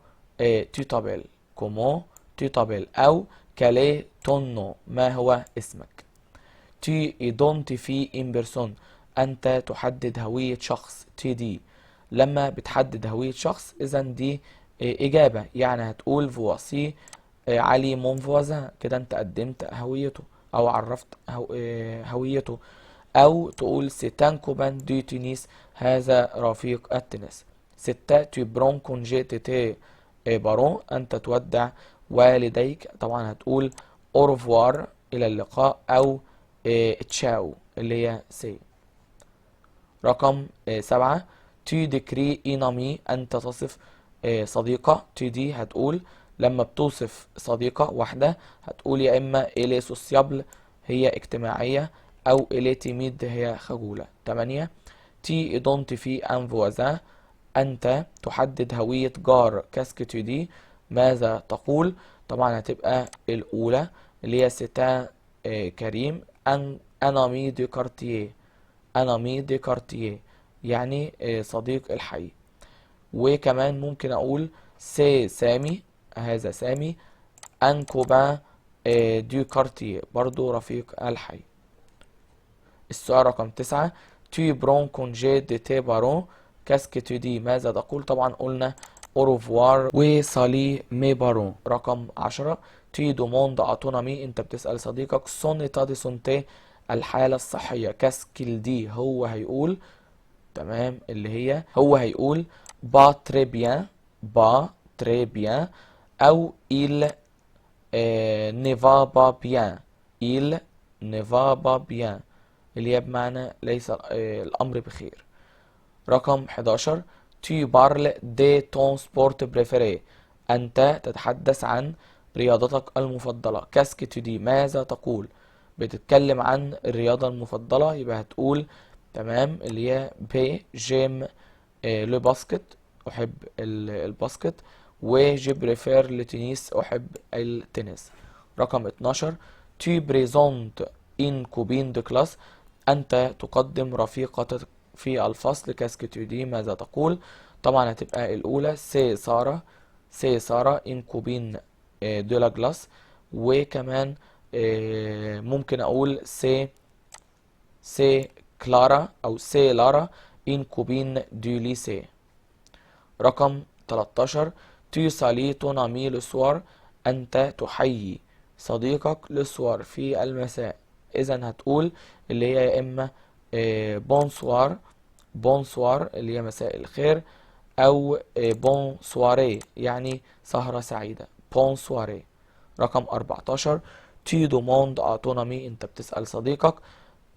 tu t'appelles، comment tu t'appelles او quel est ton nom، ما هو اسمك. tu identifies une personne، انت تحدد هوية شخص، tu dis لما بتحدد هوية شخص اذا دي إجابة، يعني هتقول voici علي mon voisin، كده انت قدمت هويته او عرفت هويته. او تقول c'est un copain de tennis، هذا رفيق التنس. 6 tu prends congé de tes parents، انت تودع والديك، طبعا هتقول au revoir الى اللقاء، او تشاو اللي هي C. رقم 7 tu décris une amie، انت تصف صديقة. tu dis هتقول لما بتوصف صديقة واحدة هتقول يا إما elle est sociable هي اجتماعية، أو elle est timide هي خجولة. 8 tu identifies un voisin، أنت تحدد هوية جار. qu'est-ce que tu dis ماذا تقول؟ طبعا هتبقى الأولى اللي هي c'est un كريم un ami du quartier، un ami du quartier يعني صديق الحي. وكمان ممكن أقول c'est سامي، هذا سامي un copain du quartier برضو رفيق الحي. السؤال رقم 9 tu prends congé de tes parents qu'est-ce que tu dis ماذا تقول؟ طبعا قلنا au revoir و salut mes parents. رقم 10 tu demandes à ton ami، انت بتسأل صديقك son état de santé الحالة الصحية. qu'est-ce qu'il dit هو هيقول، تمام اللي هي هو هيقول pas très bien، pas très bien، أو il ne va pas bien، il ne va pas bien اللي هي بمعنى ليس الأمر بخير. رقم 11 tu parles de ton sport préféré، أنت تتحدث عن رياضتك المفضلة. qu'est-ce que tu dis ماذا تقول؟ بتتكلم عن الرياضة المفضلة، يبقى هتقول تمام اللي هي B j'aime le basket أحب الباسكت، و je préfère le tennis أحب التنس. رقم 12 tu présentes une copine de classe، أنت تقدم رفيقتك في الفصل. qu'est-ce que tu dis ماذا تقول؟ طبعا هتبقى الأولى c'est سارة، c'est سارة une copine de la classe. وكمان ممكن أقول c'est كلارا أو c'est لارا une copine du lycée. رقم 13 tu salues ton ami le soir، أنت تحيي صديقك le soir في المساء. إذا هتقول اللي هي يا إما bonsoir، bonsoir اللي هي مساء الخير، أو bonne soirée يعني سهرة سعيدة، bonne soirée. رقم 14 tu demandes à ton ami، أنت بتسأل صديقك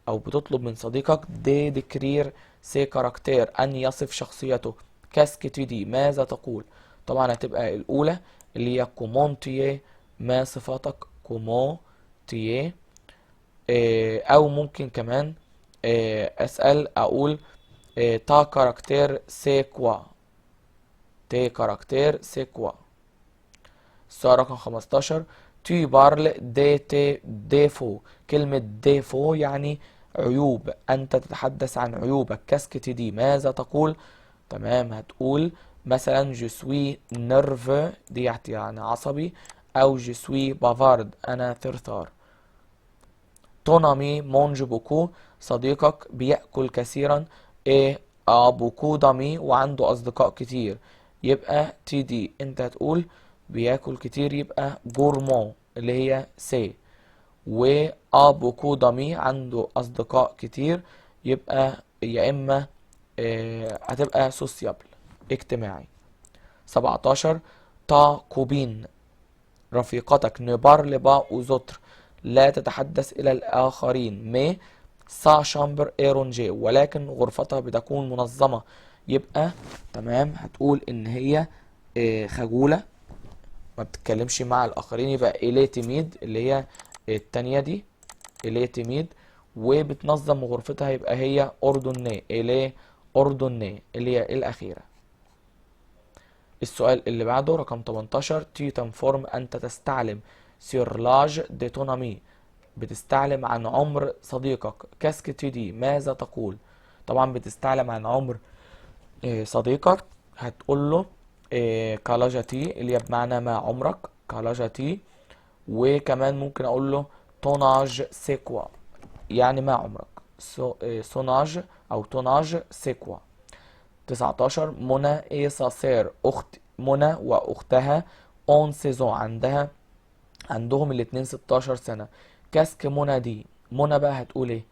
أو بتطلب من صديقك de décrire ses caractères أن يصف شخصيته. qu'est-ce que tu dis ماذا تقول؟ طبعا هتبقى الأولى اللي هي comment tu es، ما صفاتك، comment tu es. أو ممكن كمان أسأل أقول ta caractère c'est quoi، tes caractères c'est quoi. السؤال رقم 15 tu parles de tes défauts، كلمة défauts يعني عيوب، أنت تتحدث عن عيوبك. qu'est-ce que tu dis ماذا تقول؟ تمام هتقول مثلا je suis nerveux دي يعني عصبي، أو je suis bavard أنا ثرثار. ton ami mange beaucoup، صديقك بيأكل كثيرا، et a beaucoup d'amis وعنده أصدقاء كتير، يبقى tu dis أنت هتقول بياكل كتير يبقى gourmand اللي هي C، و a beaucoup d'amis عنده أصدقاء كتير يبقى يا إما هتبقى sociable اجتماعي. 17 ta copine رفيقتك ne parle pas aux autres لا تتحدث إلى الآخرين، mais sa chambre est rangée ولكن غرفتها بتكون منظمة، يبقى تمام هتقول إن هي خجولة ما بتتكلمش مع الآخرين، يبقى elle est timide اللي هي التانية دي elle est timide، وبتنظم غرفتها يبقى هي ordonnée، elle est ordonnée اللي هي الأخيرة. السؤال اللي بعده رقم 18 tu t'informes أنت تستعلم sur l'âge de ton ami بتستعلم عن عمر صديقك. qu'est-ce que tu dis ماذا تقول؟ طبعا بتستعلم عن عمر صديقك، هتقول له quel âge as-tu اللي هي بمعنى ما عمرك، quel âge as-tu. وكمان ممكن اقول له ton âge c'est quoi يعني ما عمرك، son âge او ton âge c'est quoi. 19 منى et sa sœur اخت منى واختها ont 16، عندهم الاتنين 16 سنة. qu'est-ce que منى dit؟ منى بقى هتقول ايه؟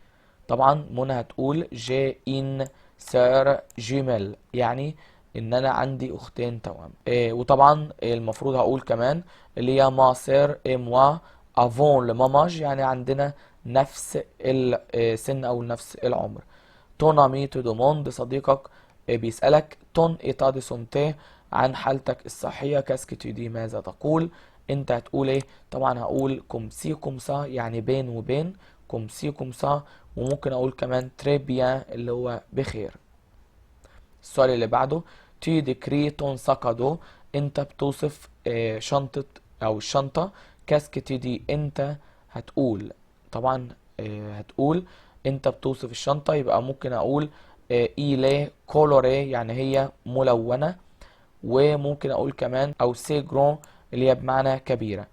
طبعا منى هتقول j'ai une sœur jumelle، يعني ان انا عندي اختين توأم. وطبعا المفروض هقول كمان اللي هي ma sœur et moi avons le même âge، يعني عندنا نفس السن او نفس العمر. ton ami te demande، صديقك بيسألك ton état de santé، عن حالتك الصحية. qu'est-ce que tu dis؟ ماذا تقول؟ انت هتقول ايه؟ طبعا هقول comme ci comme ça، يعني بين وبين، comme ci comme ça. وممكن اقول كمان très bien اللي هو بخير. السؤال اللي بعده tu décris ton sac à dos، انت بتوصف شنطة او الشنطة. qu'est-ce que tu dis؟ انت هتقول طبعا هتقول انت بتوصف الشنطة، يبقى ممكن اقول elle est colorée، يعني هي ملونة. وممكن اقول كمان او c'est grand اللي هي بمعنى كبيرة.